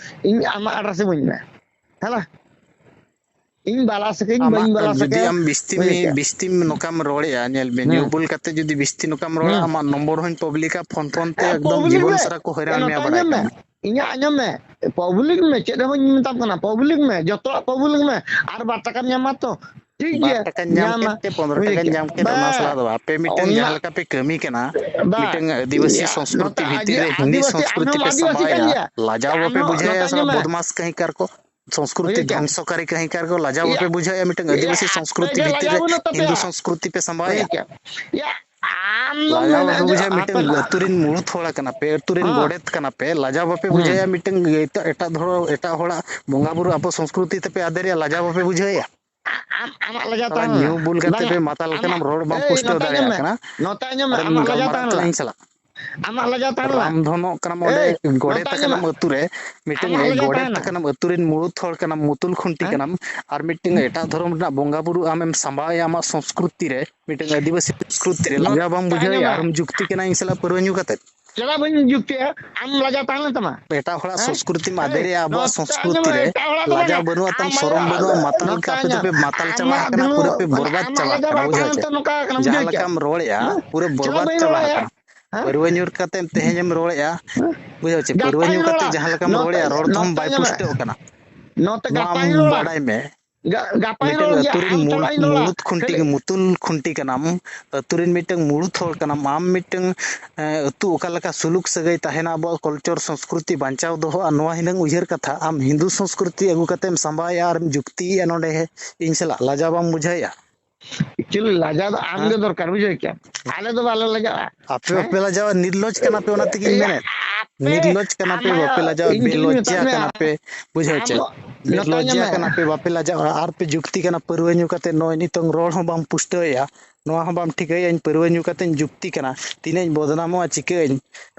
ᱤᱧ ᱟᱢᱟᱜ address ᱤᱢᱟᱹᱧ ᱢᱮ᱾ ᱦᱮᱸ ᱵᱟ? ᱤᱧ ᱵᱟᱞᱟ ᱥᱟᱹᱜᱟᱹᱭ ᱟᱢᱟᱜ ᱵᱟᱹᱧ ᱵᱟᱞᱟ ᱡᱩᱫᱤ ᱥᱟᱹᱜᱟᱹᱭᱟ᱾ ᱟᱢ ᱵᱤᱥᱛᱤᱢ, ᱵᱩᱡᱷᱟᱹᱣ ᱠᱮᱜᱼᱟ? ᱵᱤᱥᱛᱤᱢ ᱱᱚᱝᱠᱟᱢ ᱨᱚᱲᱮᱜᱼᱟ, ᱧᱮᱞ ᱵᱤᱱ, ᱦᱮᱸ᱾ ᱧᱩ ᱵᱩᱞ ᱠᱟᱛᱮ ᱡᱩᱫᱤ ᱵᱤᱥᱛᱤ ᱱᱚᱝᱠᱟᱢ ᱨᱚᱲᱟ, ᱦᱮᱸ᱾ ᱟᱢᱟᱜ ᱱᱚᱢᱵᱚᱨ ᱦᱚᱸᱧ ᱯᱟᱵᱽᱞᱤᱠᱟ, ᱯᱷᱳᱱ ᱯᱷᱳᱱ ᱛᱮ ᱦᱮᱸ, ᱮᱠᱫᱚᱢ ᱯᱟᱵᱽᱞᱤᱠ ᱡᱤᱵᱚᱱ ᱢᱮ᱾ ᱥᱟᱨᱟ ᱠᱚ ᱦᱚᱭᱨᱟᱱ ᱮ, ᱱᱚᱛᱮ ᱢᱮᱭᱟ ᱵᱟᱲᱟᱭ ᱟᱸᱡᱚᱢ ᱢᱮ᱾ ᱠᱟᱜ ᱢᱮ᱾ ᱤᱧᱟᱹᱜ ᱟᱸᱡᱚᱢ ᱢᱮ᱾ ᱯᱟᱵᱽᱞᱤᱠ ᱢᱮ, ᱪᱮᱫ ᱦᱚᱸ ᱵᱟᱹᱧ ᱢᱮᱛᱟᱢ ᱠᱟᱱᱟ, ᱯᱟᱵᱽᱞᱤᱠ ᱢᱮ, ᱡᱚᱛᱚᱣᱟᱜ ᱯᱟᱵᱽᱞᱤᱠ ᱢᱮ, ᱟᱨ ᱵᱟᱨ ᱴᱟᱠᱟᱢ ᱧᱟᱢᱟ ᱛᱚ᱾ ᱴᱷᱤᱠ ᱵᱟᱨ ᱜᱮᱭᱟ, ᱴᱟᱠᱟᱧ ᱧᱟᱢ ᱧᱟᱢᱟ, ᱠᱮᱫ ᱛᱮ, ᱯᱚᱱᱨᱚ ᱵᱩᱡᱷᱟᱹᱣ ᱴᱟᱠᱟᱧ ᱠᱮᱫᱟ᱾ ᱧᱟᱢ ᱠᱮᱫ, ᱚᱱᱟ ᱵᱟ, ᱥᱟᱞᱟᱜ ᱫᱚ ᱵᱟᱝ᱾ ᱟᱯᱮ ᱢᱤᱫᱴᱟᱝ ᱚᱱᱟ, ᱡᱟᱦᱟᱸ ᱞᱮᱠᱟ ᱯᱮ ᱠᱟᱹᱢᱤ ᱠᱟᱱᱟ, ᱵᱟ, ᱢᱤᱫᱴᱟᱝ ᱟᱹᱫᱤᱵᱟᱹᱥᱤ ᱤᱭᱟ, ᱥᱚᱝᱥᱠᱨᱤᱛᱤ ᱱᱚᱛᱮ ᱵᱷᱤᱛᱤᱨ ᱟᱹᱫᱤ-, ᱨᱮ ᱦᱤᱱᱫᱩ ᱟᱹᱫᱤᱵᱟᱹᱥᱤ, ᱥᱚᱝᱥᱠᱨᱤᱛᱤ ᱟᱢ ᱯᱮ ᱦᱚᱸ ᱟᱹᱫᱤᱵᱟᱹᱥᱤ ᱠᱟᱱ ᱥᱟᱢᱵᱟᱣᱮᱫᱼᱟ, ᱜᱮᱭᱟ᱾ ᱞᱟᱡᱟᱣ ᱟᱢ ᱵᱟᱯᱮ ᱦᱚᱸ ᱵᱩᱡᱷᱟᱹᱣᱮᱫᱼᱟ ᱱᱚᱛᱮ ᱥᱮ ᱵᱟᱝ? ᱟᱸᱡᱚᱢ ᱢᱮ᱾ ᱵᱚᱫᱢᱟᱥ ᱠᱟᱹᱦᱤ ᱠᱟᱨ ᱠᱚ, ᱥᱚᱝᱥᱠᱨᱤᱛᱤ ᱵᱩᱡᱷᱟᱹᱣ ᱠᱮᱜᱼᱟᱢ? ᱫᱷᱚᱝᱥᱚᱠᱟᱨᱤ ᱠᱟᱹᱦᱤ ᱠᱟᱨ ᱠᱚ, ᱞᱟᱡᱟᱣ ᱤᱭᱟ, ᱵᱟᱯᱮ ᱵᱩᱡᱷᱟᱹᱣᱮᱫᱼᱟ? ᱢᱤᱫᱴᱟᱝ ᱤᱭᱟ, ᱟᱹᱫᱤᱵᱟᱹᱥᱤ ᱟᱯᱮ ᱥᱚᱝᱥᱠᱨᱤᱛᱤ ᱜᱮ ᱵᱷᱤᱛᱤᱨ ᱨᱮ ᱞᱟᱡᱟᱣ ᱵᱟᱹᱱᱩᱜ ᱛᱟᱯᱮᱭᱟ᱾ ᱦᱤᱱᱫᱩ ᱥᱚᱝᱥᱠᱨᱤᱛᱤ ᱯᱮ ᱥᱟᱢᱵᱟᱣᱮᱫᱼᱟ᱾ ᱵᱩᱡᱷᱟᱹᱣ ᱠᱮᱜᱼᱟᱢ? ᱤᱭᱟ, ᱟᱢ ᱞᱟᱡᱟᱣ ᱵᱟᱯᱮ ᱢᱮᱱ-, ᱵᱩᱡᱷᱟᱹᱣᱟ, ᱟᱯᱮ ᱢᱤᱫᱴᱟᱝ ᱞᱟ-, ᱟᱹᱛᱩ ᱨᱤᱱ ᱢᱩᱬᱩᱫ ᱦᱚᱲ ᱠᱟᱱᱟ ᱯᱮ, ᱟᱹᱛᱩ ᱨᱤᱱ ᱦᱮᱸ᱾ ᱜᱚᱰᱮᱛ ᱠᱟᱱᱟ ᱯᱮ, ᱞᱟᱡᱟᱣ ᱵᱟᱯᱮ ᱦᱮᱸ᱾ ᱵᱩᱡᱷᱟᱹᱣᱮᱫᱼᱟ? ᱢᱤᱫᱴᱟᱝ ᱮᱴᱟᱜ, ᱮᱴᱟᱜ ᱫᱷᱚᱨᱚ-, ᱮᱴᱟᱜ ᱦᱚᱲᱟᱜ ᱵᱚᱸᱜᱟ ᱵᱩᱨᱩ ᱟᱵᱚ ᱥᱚᱝᱥᱠᱨᱤᱛᱤ ᱛᱮᱯᱮ ᱟᱫᱮᱨᱮᱜᱼᱟ, ᱞᱟᱡᱟᱣ ᱵᱟᱯᱮ ᱵᱩᱡᱷᱟᱹᱣᱮᱫᱼᱟ? ᱟ-, ᱟᱢ, ᱟᱢᱟᱜ ᱞᱟᱡᱟᱣ ᱥᱟᱞᱟ ᱛᱟᱦᱮᱸ ᱧᱩ ᱞᱮᱱᱟ᱾ ᱵᱩᱞ ᱠᱟᱛᱮ ᱞᱟᱡᱟᱣ, ᱯᱮ ᱢᱟᱛᱟᱞ ᱟᱢᱟᱜ, ᱠᱟᱱᱟᱢ, ᱨᱚᱲ ᱵᱟᱢ ᱮᱭ, ᱯᱩᱥᱴᱟᱹᱣ ᱱᱚᱛᱮ ᱟᱸᱡᱚᱢ ᱫᱟᱲᱮᱭᱟᱜ ᱢᱮ, ᱠᱟᱱᱟ᱾ ᱱᱚᱛᱮ ᱟᱸᱡᱚᱢ ᱢᱮ, ᱟᱨᱮᱢ ᱟᱢᱟᱜ ᱞᱟᱡᱟᱣ ᱜᱟᱞᱢᱟᱨᱟᱜ ᱛᱟᱦᱮᱸ ᱠᱟᱱᱟ ᱞᱮᱱᱟ᱾ ᱤᱧ ᱥᱟᱞᱟᱜ᱾ ᱟᱢᱟᱜ ᱞᱟᱡᱟᱣ ᱛᱟᱦᱮᱸ ᱞᱮᱱᱟ᱾ ᱨᱟᱢ ᱫᱷᱚᱱᱚᱜ ᱠᱟᱱᱟᱢ ᱚᱸᱰᱮ, ᱮᱭ, ᱜᱚᱰᱮᱛ ᱱᱚᱛᱮ ᱟᱸᱡᱚᱢ ᱟᱠᱟᱱᱟᱢ ᱢᱮ᱾ ᱟᱹᱛᱩ ᱨᱮ, ᱢᱤᱫᱴᱟᱝ ᱟᱢᱟᱜ ᱞᱟᱡᱟᱣ ᱜᱚᱰᱮᱛ ᱛᱟᱦᱮᱸ ᱞᱮᱱᱟ᱾ ᱟᱠᱟᱱᱟᱢ, ᱟᱹᱛᱩ ᱨᱤᱱ ᱢᱩᱬᱩᱫ ᱦᱚᱲ ᱠᱟᱱᱟᱢ, ᱢᱩᱛᱩᱞ ᱠᱷᱩᱱᱴᱤ ᱦᱮᱸ? ᱠᱟᱱᱟᱢ, ᱟᱨ ᱢᱤᱫᱴᱟᱝ ᱮᱴᱟᱜ ᱫᱷᱚᱨᱚᱢ ᱨᱮᱱᱟᱜ ᱵᱚᱸᱜᱟ ᱵᱩᱨᱩ ᱟᱢᱮᱢ ᱥᱟᱢᱵᱟᱣᱮᱫᱼᱟ ᱟᱢᱟᱜ ᱥᱚᱝᱥᱠᱨᱤᱛᱤ ᱨᱮ, ᱢᱤᱫᱴᱟᱝ ᱟᱹᱫᱤᱵᱟᱹᱥᱤ ᱥᱚᱝᱥᱠᱨᱤᱛᱤ ᱨᱮ ᱞᱟᱡᱟᱣ ᱵᱟᱢ ᱱᱚᱛᱮ ᱟᱸᱡᱚᱢ ᱵᱩᱡᱷᱟᱹᱣᱮᱫᱼᱟ, ᱢᱮ᱾ ᱟᱨᱮᱢ ᱡᱩᱠᱛᱤ ᱠᱟᱱᱟ ᱤᱧ ᱥᱟᱞᱟᱜ ᱯᱟᱹᱨᱣᱟᱹ ᱧᱩ ᱠᱟᱛᱮ᱾ ᱪᱮᱫᱟᱜ ᱵᱟᱹᱧ ᱡᱩᱠᱛᱤᱭᱟ? ᱟᱢ ᱞᱟᱡᱟᱣ ᱛᱟᱦᱮᱸ ᱞᱮᱱ ᱛᱟᱢᱟ? ᱮᱴᱟᱜ ᱦᱚᱲᱟᱜ ᱦᱮᱸ? ᱥᱚᱝᱥᱠᱨᱤᱛᱤᱢ ᱮᱭ, ᱟᱫᱮᱨᱮᱜᱼᱟ, ᱟᱵᱚᱣᱟᱜ ᱱᱚᱛᱮ ᱟᱸᱡᱚᱢ ᱥᱚᱝᱥᱠᱨᱤᱛᱤ ᱢᱮ, ᱨᱮ ᱮᱴᱟᱜ ᱦᱚᱲᱟᱜ ᱫᱚ ᱞᱟᱡᱟᱣ ᱵᱟᱝ᱾ ᱵᱟᱹᱱᱩᱜᱼᱟ ᱛᱟᱢ, ᱟᱢᱟᱜ, ᱥᱚᱨᱚᱢ ᱵᱟᱹᱱᱩᱜᱼᱟ, ᱢᱟᱛᱟᱞ ᱱᱚᱛᱮ ᱞᱮᱠᱟ ᱟᱯᱮ ᱟᱸᱡᱚᱢ ᱫᱚᱯᱮ ᱢᱮ, ᱢᱟᱛᱟᱞ ᱪᱟᱵᱟ ᱟᱢᱟᱜ ᱟᱠᱟᱱᱟ, ᱫᱩᱞᱟᱹᱲ, ᱯᱩᱨᱟᱹ ᱯᱮ ᱢᱟᱱᱮ ᱵᱚᱨᱵᱟᱫ ᱟᱢᱟᱜ ᱪᱟᱵᱟ ᱞᱟᱡᱟᱣ ᱟᱠᱟᱱᱟ, ᱵᱟᱝ ᱵᱩᱡᱷᱟᱹᱣ ᱛᱟᱦᱮᱸ ᱪᱮ? ᱞᱮᱱ ᱛᱮ ᱱᱚᱝᱠᱟ ᱠᱟᱱᱟᱢ, ᱡᱟᱦᱟᱸ ᱵᱩᱡᱷᱟᱹᱣ ᱠᱮᱜᱼᱟ? ᱞᱮᱠᱟᱢ ᱨᱚᱲᱮᱜᱼᱟ, ᱦᱮᱸ? ᱯᱩᱨᱟᱹ ᱪᱮᱫᱟᱜ ᱵᱚᱨᱵᱟᱫ ᱵᱟᱹᱧ ᱪᱟᱵᱟ ᱨᱚᱲᱮᱜᱼᱟ? ᱟᱠᱟᱱᱟ᱾ ᱦᱮᱸ? ᱯᱟᱹᱨᱣᱟᱹ ᱧᱩᱨ ᱠᱟᱛᱮᱢ ᱛᱮᱦᱮᱧᱮᱢ ᱨᱚᱲᱮᱜᱼᱟ, ᱦᱮᱸ? ᱵᱩᱡᱷᱟᱹᱣ ᱪᱮ? ᱯᱟᱹᱨᱣᱟᱹ ᱜᱟᱯᱟᱧ ᱧᱩ ᱨᱚᱲᱟ, ᱠᱟᱛᱮ ᱡᱟᱦᱟᱸ ᱞᱮᱠᱟᱢ ᱱᱚᱛᱮ, ᱨᱚᱲᱮᱜᱼᱟ, ᱨᱚᱲ ᱫᱷᱚᱢ ᱱᱚᱛᱮ ᱵᱟᱭ ᱟᱸᱡᱚᱢ ᱢᱮ, ᱯᱩᱥᱴᱟᱹᱜ ᱠᱟᱱᱟ᱾ ᱱᱚᱛᱮ ᱱᱚᱣᱟ ᱟᱢ ᱜᱟᱯᱟᱧ ᱨᱚᱲᱟ᱾ ᱵᱟᱰᱟᱭ ᱢᱮ᱾ ᱜᱟ-, ᱜᱟᱯᱟᱧ ᱢᱤᱫᱴᱟᱝ ᱨᱚᱲ ᱜᱮᱭᱟ, ᱟᱹᱛᱩ ᱨᱮᱱ ᱟᱢ ᱢᱩᱞ-, ᱪᱟᱞᱟᱜ ᱤᱧ ᱨᱚᱲᱟ᱾ ᱢᱩᱲᱩᱫ ᱠᱷᱩᱱᱴᱤ ᱠᱷᱟᱹᱞᱤ ᱜᱮ, ᱢᱩᱛᱩᱞ ᱠᱷᱩᱱᱴᱤ ᱜᱮ, ᱢᱩᱛᱩᱞ ᱠᱷᱩᱱᱴᱤ ᱠᱟᱱᱟᱢ᱾ ᱟᱹᱛᱩ ᱨᱮᱱ ᱢᱤᱫᱴᱟᱝ ᱢᱩᱲᱩᱫ ᱦᱚᱲ ᱠᱟᱱᱟᱢ᱾ ᱟᱢ ᱢᱤᱫᱴᱟᱝ, ᱮᱸ, ᱟᱹᱛᱩ ᱚᱠᱟ ᱞᱮᱠᱟ ᱥᱩᱞᱩᱠ ᱥᱟᱹᱜᱟᱹᱭ ᱛᱟᱦᱮᱱᱟ, ᱟᱵᱚᱣᱟᱜ culture ᱥᱚᱝᱥᱠᱨᱤᱛᱤ ᱵᱟᱧᱪᱟᱣ ᱫᱚᱦᱚᱜᱼᱟ, ᱱᱚᱣᱟ ᱦᱤᱱᱟᱹᱝ ᱩᱭᱦᱟᱹᱨ ᱠᱟᱛᱷᱟ ᱟᱢ ᱦᱤᱱᱫᱩ ᱥᱚᱝᱥᱠᱨᱤᱛᱤ ᱟᱹᱜᱩ ᱠᱟᱛᱮᱢ ᱥᱟᱢᱵᱟᱣᱮᱜᱼᱟ ᱟᱨᱮᱢ ᱡᱩᱠᱛᱤᱭᱮᱜᱼᱟ ᱱᱚᱰᱮ ᱤᱧ ᱥᱟᱞᱟᱜ᱾ ᱞᱟᱡᱟᱣ ᱵᱟᱢ ᱵᱩᱡᱷᱟᱹᱣᱮᱜᱼᱟ? Actually ᱞᱟᱡᱟᱣ ᱫᱚ ᱟᱢ ᱜᱮ ᱦᱮᱸ? ᱫᱚᱨᱠᱟᱨ, ᱵᱩᱡᱷᱟᱹᱣ ᱠᱮᱜᱼᱟᱢ? ᱟᱞᱮ ᱫᱚ ᱵᱟᱞᱮ ᱞᱟᱡᱟᱜᱼᱟ᱾ ᱟᱯᱮ ᱦᱮᱸ? ᱵᱟᱯᱮ ᱞᱟᱡᱟᱣᱟ, ᱱᱤᱨᱞᱚᱡᱽ ᱠᱟᱱᱟ ᱯᱮ, ᱚᱱᱟ ᱛᱮᱜᱮᱧ ᱮᱭᱟ, ᱢᱮᱱᱮᱫ᱾ ᱟᱯᱮ, ᱱᱤᱨᱞᱚᱡᱽ ᱠᱟᱱᱟ ᱯᱮ, ᱟᱢᱟᱜ ᱵᱟᱯᱮ ᱞᱟᱡᱟᱣᱟ, ᱤᱧ ᱴᱷᱤᱠ ᱤᱧ ᱢᱮᱛᱟᱫ ᱵᱮᱞᱚᱡᱡᱟ ᱢᱮᱭᱟ᱾ ᱠᱟᱱᱟ ᱯᱮ, ᱵᱩᱡᱷᱟᱹᱣ ᱟᱢ ᱪᱮ? ᱱᱚᱛᱮ ᱟᱸᱡᱚᱢ ᱵᱮᱞᱚᱡᱡᱟ ᱢᱮ᱾ ᱠᱟᱱᱟ ᱯᱮ, ᱵᱟᱯᱮ ᱞᱟᱡᱟᱜᱼᱟ, ᱟᱨ ᱯᱮ ᱡᱩᱠᱛᱤ ᱠᱟᱱᱟ, ᱯᱟᱹᱨᱣᱟᱹ ᱧᱩ ᱠᱟᱛᱮ ᱱᱚᱜᱼᱚᱭ ᱱᱤᱛᱚᱝ ᱨᱚᱲ ᱦᱚᱸ ᱵᱟᱢ ᱯᱩᱥᱴᱟᱹᱣᱮᱜᱼᱟ᱾ ᱱᱚᱣᱟ ᱦᱚᱸ ᱵᱟᱢ ᱴᱷᱤᱠᱟᱹᱭᱮᱜᱼᱟ, ᱤᱧ ᱯᱟᱹᱨᱣᱟᱹ ᱧᱩ ᱠᱟᱛᱮᱧ ᱡᱩᱠᱛᱤ ᱠᱟᱱᱟ, ᱛᱤᱱᱟᱹᱜ ᱤᱧ ᱵᱚᱫᱱᱟᱢᱚᱜᱼᱟ, ᱪᱤᱠᱟᱹᱜ ᱟᱹᱧ,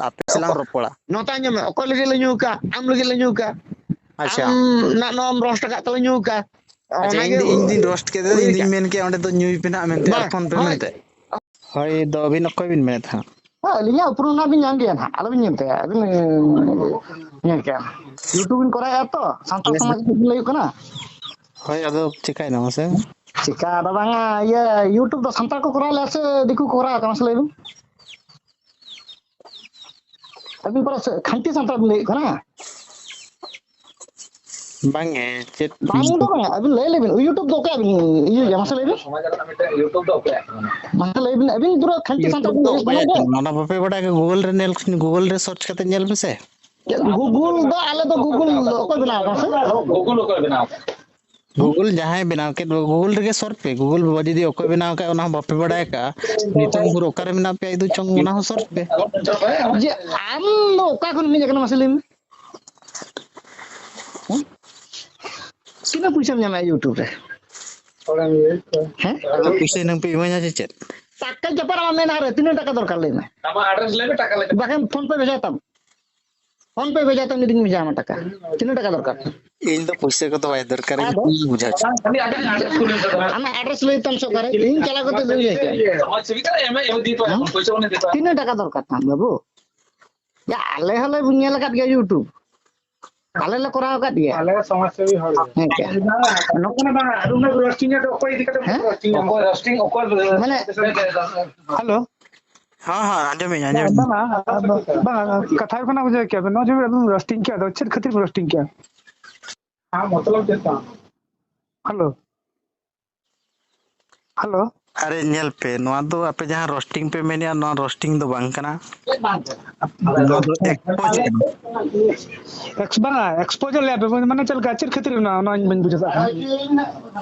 ᱟᱯᱮ ᱥᱟᱞᱟᱝ ᱚᱠᱚ-, ᱨᱚᱯᱚᱲᱟ᱾ ᱱᱚᱛᱮ ᱟᱸᱡᱚᱢ ᱢᱮ, ᱚᱠᱚᱭ ᱞᱟᱹᱜᱤᱫ ᱞᱮ ᱧᱩ ᱠᱟᱜ? ᱟᱢ ᱞᱟᱹᱜᱤᱫ ᱞᱮ ᱧᱩ ᱠᱟᱜ᱾ ᱟᱪᱪᱷᱟ᱾ ᱟᱢ ᱱᱟᱜ ᱱᱚᱣᱟᱢ ᱨᱳᱥᱴ ᱟᱠᱟᱫ ᱛᱮᱞᱮ ᱧᱩ ᱠᱟᱜ᱾ ᱟᱪᱪᱷᱟ, ᱚᱱᱟᱜᱮ ᱤᱧ ᱫᱚ, ᱤᱧ ᱫᱚᱧ ᱨᱳᱥᱴ ᱠᱮᱫᱟ, ᱤᱧ ᱫᱩᱧ ᱢᱮᱱ ᱠᱮᱜᱼᱟ ᱚᱸᱰᱮ ᱫᱚ ᱧᱩᱭ ᱯᱮ ᱱᱟᱜ ᱢᱮᱱᱛᱮ, ᱵᱟᱝ, ᱟᱨ ᱯᱷᱳᱱ ᱯᱮ ᱦᱳᱭ᱾ ᱢᱮᱱᱛᱮ᱾ ᱦᱳᱭ, ᱫᱚ ᱟᱹᱵᱤᱱ ᱚᱠᱚᱭ ᱵᱤᱱ ᱢᱮᱱᱮᱫ ᱛᱟᱦᱮᱸᱫ? ᱦᱳᱭ, ᱟᱹᱞᱤᱧᱟᱜ ᱩᱯᱨᱩᱢ ᱱᱟᱜ ᱵᱤᱱ ᱧᱟᱢ ᱜᱮᱭᱟ ᱱᱟᱦᱟᱜ, ᱟᱞᱚᱵᱤᱱ ᱧᱮᱞ ᱛᱟᱭᱟ, ᱟᱹᱵᱤᱱ ᱧᱮᱞ ᱠᱮᱜᱼᱟ᱾ YouTube ᱵᱤᱱ ᱠᱚᱨᱟᱣᱮᱫᱼᱟ ᱛᱚ, ᱥᱟᱱᱛᱟᱲ ᱵᱮᱥ, ᱥᱚᱢᱟᱡᱽ ᱵᱮᱥ᱾ ᱨᱮᱱᱟᱜ ᱵᱤᱱ ᱞᱟᱹᱭ ᱦᱩᱭᱩᱜ ᱠᱟᱱᱟ? ᱦᱳᱭ, ᱟᱫᱚ ᱪᱤᱠᱟᱹᱭᱮᱱᱟ ᱢᱟᱥᱮ? ᱪᱤᱠᱟ ᱫᱚ ᱵᱟᱝᱟ, ᱤᱭᱟᱹ, YouTube ᱫᱚ ᱥᱟᱱᱛᱟᱲ ᱠᱚ ᱠᱚᱨᱟᱣ ᱞᱮᱜᱼᱟ ᱥᱮ ᱫᱤᱠᱩ ᱠᱚ ᱠᱚᱨᱟᱣ ᱠᱟᱜᱼᱟ, ᱢᱟᱥᱮ ᱞᱟᱹᱭ ᱵᱤᱱ? ᱟᱹᱵᱤᱱ ᱯᱟᱨᱟ ᱥᱮ-, ᱠᱷᱟᱱᱴᱤ ᱥᱟᱱᱛᱟᱲ ᱵᱤᱱ ᱞᱟᱹᱭᱮᱫ ᱠᱟᱱᱟ? ᱵᱟᱝ ᱮ, ᱪᱮᱫ ᱵᱟᱝ ᱫᱚ ᱵᱟᱝ, ᱟᱹᱵᱤᱱ ᱞᱟᱹᱭ ᱞᱮᱵᱤᱱ, YouTube ᱫᱚ ᱚᱠᱚᱭᱟᱜ ᱵᱤᱱ ᱤᱭᱟᱹᱭᱟ? ᱢᱟᱥᱮ ᱞᱟᱹᱭ ᱵᱤᱱ᱾ ᱥᱚᱢᱟᱡᱽ ᱨᱮᱱᱟᱜ ᱢᱤᱫᱴᱮᱱ YouTube ᱫᱚ ᱚᱠᱚᱭᱟᱜ ᱠᱟᱱᱟ? ᱢᱟᱥᱮ ᱞᱟᱹᱭ ᱵᱤᱱ, ᱟᱹᱵᱤᱱ ᱯᱩᱨᱟᱹ ᱠᱷᱟᱱ ᱪᱮᱛᱟᱱ YouTube ᱫᱚ ᱛᱮ ᱚᱠᱚᱭᱟᱜ ᱠᱟᱱᱟ? ᱚᱱᱟ ᱵᱟᱯᱮ ᱵᱟᱰᱟᱭ ᱠᱟᱜ? Google ᱨᱮ ᱧᱮᱞ, Google ᱨᱮ search ᱠᱟᱛᱮ ᱧᱮᱞ ᱢᱮᱥᱮ᱾ ᱪᱮᱫ Google ᱫᱚ, ᱟᱞᱮ ᱫᱚ Google ᱚᱠᱚᱭ ᱵᱮᱱᱟᱣ ᱠᱟᱱᱟ ᱥᱮ? Google ᱚᱠᱚᱭ ᱵᱮᱱᱟᱣ ᱠᱟᱱᱟ? Google ᱡᱟᱦᱟᱸᱭ ᱵᱮᱱᱟᱣ ᱠᱮᱫ, Google ᱨᱮᱜᱮ search ᱯᱮ᱾ Google ᱵᱟᱵᱟ ᱡᱩᱫᱤ ᱚᱠᱚᱭ ᱵᱮᱱᱟᱣ ᱠᱟᱜ, ᱚᱱᱟ ᱦᱚᱸ ᱵᱟᱯᱮ ᱵᱟᱰᱟᱭ ᱠᱟᱜ, ᱱᱤᱛᱚᱝ ᱵᱷᱳᱨ ᱚᱠᱟᱨᱮ ᱢᱮᱱᱟᱜ ᱯᱮᱭᱟ ᱤᱫᱩ ᱪᱚᱝ, ᱚᱱᱟ ᱦᱚᱸ search ᱯᱮ᱾ ᱡᱮ ᱟᱢ ᱫᱚ ᱚᱠᱟ ᱠᱷᱚᱱ ᱦᱮᱡ ᱟᱠᱟᱱᱟ ᱢᱟᱥᱮ ᱞᱟᱹᱭ ᱢᱮ? ᱦᱮᱸ? ᱛᱤᱱᱟᱹᱜ ᱯᱩᱭᱥᱟᱹᱢ ᱧᱟᱢᱟ YouTube ᱨᱮ? ᱦᱮᱸ? ᱟᱫᱚ ᱯᱩᱭᱥᱟᱹ ᱮᱱᱟᱝ ᱯᱮ ᱤᱢᱟᱹᱧᱟ ᱥᱮ ᱪᱮᱫ? ᱴᱟᱠᱟ ᱪᱟᱯᱟᱫ ᱟᱢᱟᱜ ᱢᱮᱱᱟᱜ ᱨᱮ, ᱛᱤᱱᱟᱹᱜ ᱴᱟᱠᱟ ᱫᱚᱨᱠᱟᱨ ᱞᱟᱹᱭ ᱢᱮ? ᱟᱢᱟᱜ address ᱞᱟᱹᱭ ᱢᱮ, ᱴᱟᱠᱟ ᱞᱟᱹᱭ ᱢᱮ᱾ ᱵᱟᱠᱷᱟᱱ PhonePe ᱵᱷᱮᱡᱟᱭ ᱛᱟᱢ᱾ PhonePe ᱵᱷᱮᱡᱟᱭ ᱛᱟᱢ, ᱩᱱᱤ ᱫᱚᱧ ᱵᱷᱮᱡᱟ ᱟᱢᱟ ᱴᱟᱠᱟ᱾ ᱛᱤᱱᱟᱹᱜ ᱴᱟᱠᱟ ᱫᱚᱨᱠᱟᱨ? ᱤᱧ ᱫᱚ ᱯᱩᱭᱥᱟᱹ ᱠᱚᱫᱚ ᱵᱟᱭ ᱫᱚᱨᱠᱟᱨ, ᱤᱧ ᱟᱫᱚ? ᱵᱩᱡᱷᱟᱹᱣ ᱦᱚᱪᱚ᱾ ᱟᱢᱟᱜ address ᱞᱟᱹᱭ ᱛᱟᱢ ᱥᱮ ᱚᱠᱟᱨᱮ? ᱤᱧ ᱪᱟᱞᱟᱣ ᱠᱟᱛᱮ ᱞᱟᱹᱭ ᱦᱩᱭ ᱟᱠᱟᱱᱟ᱾ ᱛᱤᱱᱟᱹᱜ ᱴᱟᱠᱟ ᱫᱚᱨᱠᱟᱨ ᱛᱟᱢ ᱵᱟᱹᱵᱩ? ᱭᱟ, ᱟᱞᱮ ᱦᱚᱸᱞᱮ ᱧᱮᱞ ᱟᱠᱟᱫ ᱜᱮᱭᱟ YouTube᱾ ᱟᱞᱮ ᱞᱮ ᱠᱚᱨᱟᱣ ᱟᱠᱟᱫ ᱜᱮᱭᱟ᱾ ᱟᱞᱮ ᱥᱚᱢᱟᱡᱽ ᱥᱮᱵᱤ ᱦᱚᱲ ᱜᱮ᱾ ᱦᱮᱸ, ᱪᱮᱫ? ᱱᱚᱝᱠᱟ ᱢᱟ ᱵᱟᱝ, ᱟᱨ ᱩᱱᱟᱹᱜ roasting ᱮ ᱫᱚ ᱚᱠᱚᱭ ᱤᱫᱤ ᱠᱟᱛᱮ ᱦᱮᱸ? Roasting ᱮ? ᱚᱠᱚᱭ roasting, ᱚᱠᱚᱭ ᱢᱟᱱᱮ hello? ᱦᱮᱸ, ᱦᱮᱸ, ᱟᱸᱡᱚᱢᱤᱧ, ᱟᱸᱡᱚᱢᱤᱧ᱾ ᱵᱟᱝᱟ, ᱵᱟᱝᱟ, ᱠᱟᱛᱷᱟ ᱦᱩᱭᱩᱜ ᱠᱟᱱᱟ, ᱵᱩᱡᱷᱟᱹᱣ ᱠᱮᱜᱼᱟ ᱵᱮᱱ, ᱱᱚᱜᱼᱚᱭ ᱡᱮ ᱟᱵᱮᱱ roasting ᱠᱮᱜᱼᱟ, ᱟᱫᱚ ᱪᱮᱫ ᱠᱷᱟᱹᱛᱤᱨ roasting ᱠᱮᱜᱼᱟ? ᱦᱮᱸ, ᱢᱚᱛᱞᱚᱵ ᱪᱮᱫ ᱛᱟᱢ? Hello? Hello? ᱟᱨᱮ ᱧᱮᱞ ᱯᱮ, ᱱᱚᱣᱟ ᱫᱚ ᱟᱯᱮ ᱡᱟᱦᱟᱸ roasting ᱯᱮ ᱢᱮᱱᱮᱜᱼᱟ, ᱱᱚᱣᱟ roasting ᱫᱚ ᱵᱟᱝ ᱠᱟᱱᱟ᱾ ᱪᱮᱫ ᱵᱟᱝ ᱠᱟᱱᱟ? ᱱᱚᱣᱟ ᱫᱚ expose ᱠᱟᱱᱟ᱾ Ex-, ᱵᱟᱝᱟ, expose ᱞᱮᱭᱟ ᱯᱮ, ᱢᱟᱱᱮ ᱪᱮᱫ ᱞᱮᱠᱟ, ᱪᱮᱫ ᱠᱷᱟᱹᱛᱤᱨ ᱚᱱᱟ, ᱚᱱᱟ ᱤᱧ ᱵᱟᱹᱧ ᱵᱩᱡᱷᱟᱹᱣ ᱫᱟᱲᱮᱭᱟᱜ ᱠᱟᱱᱟ᱾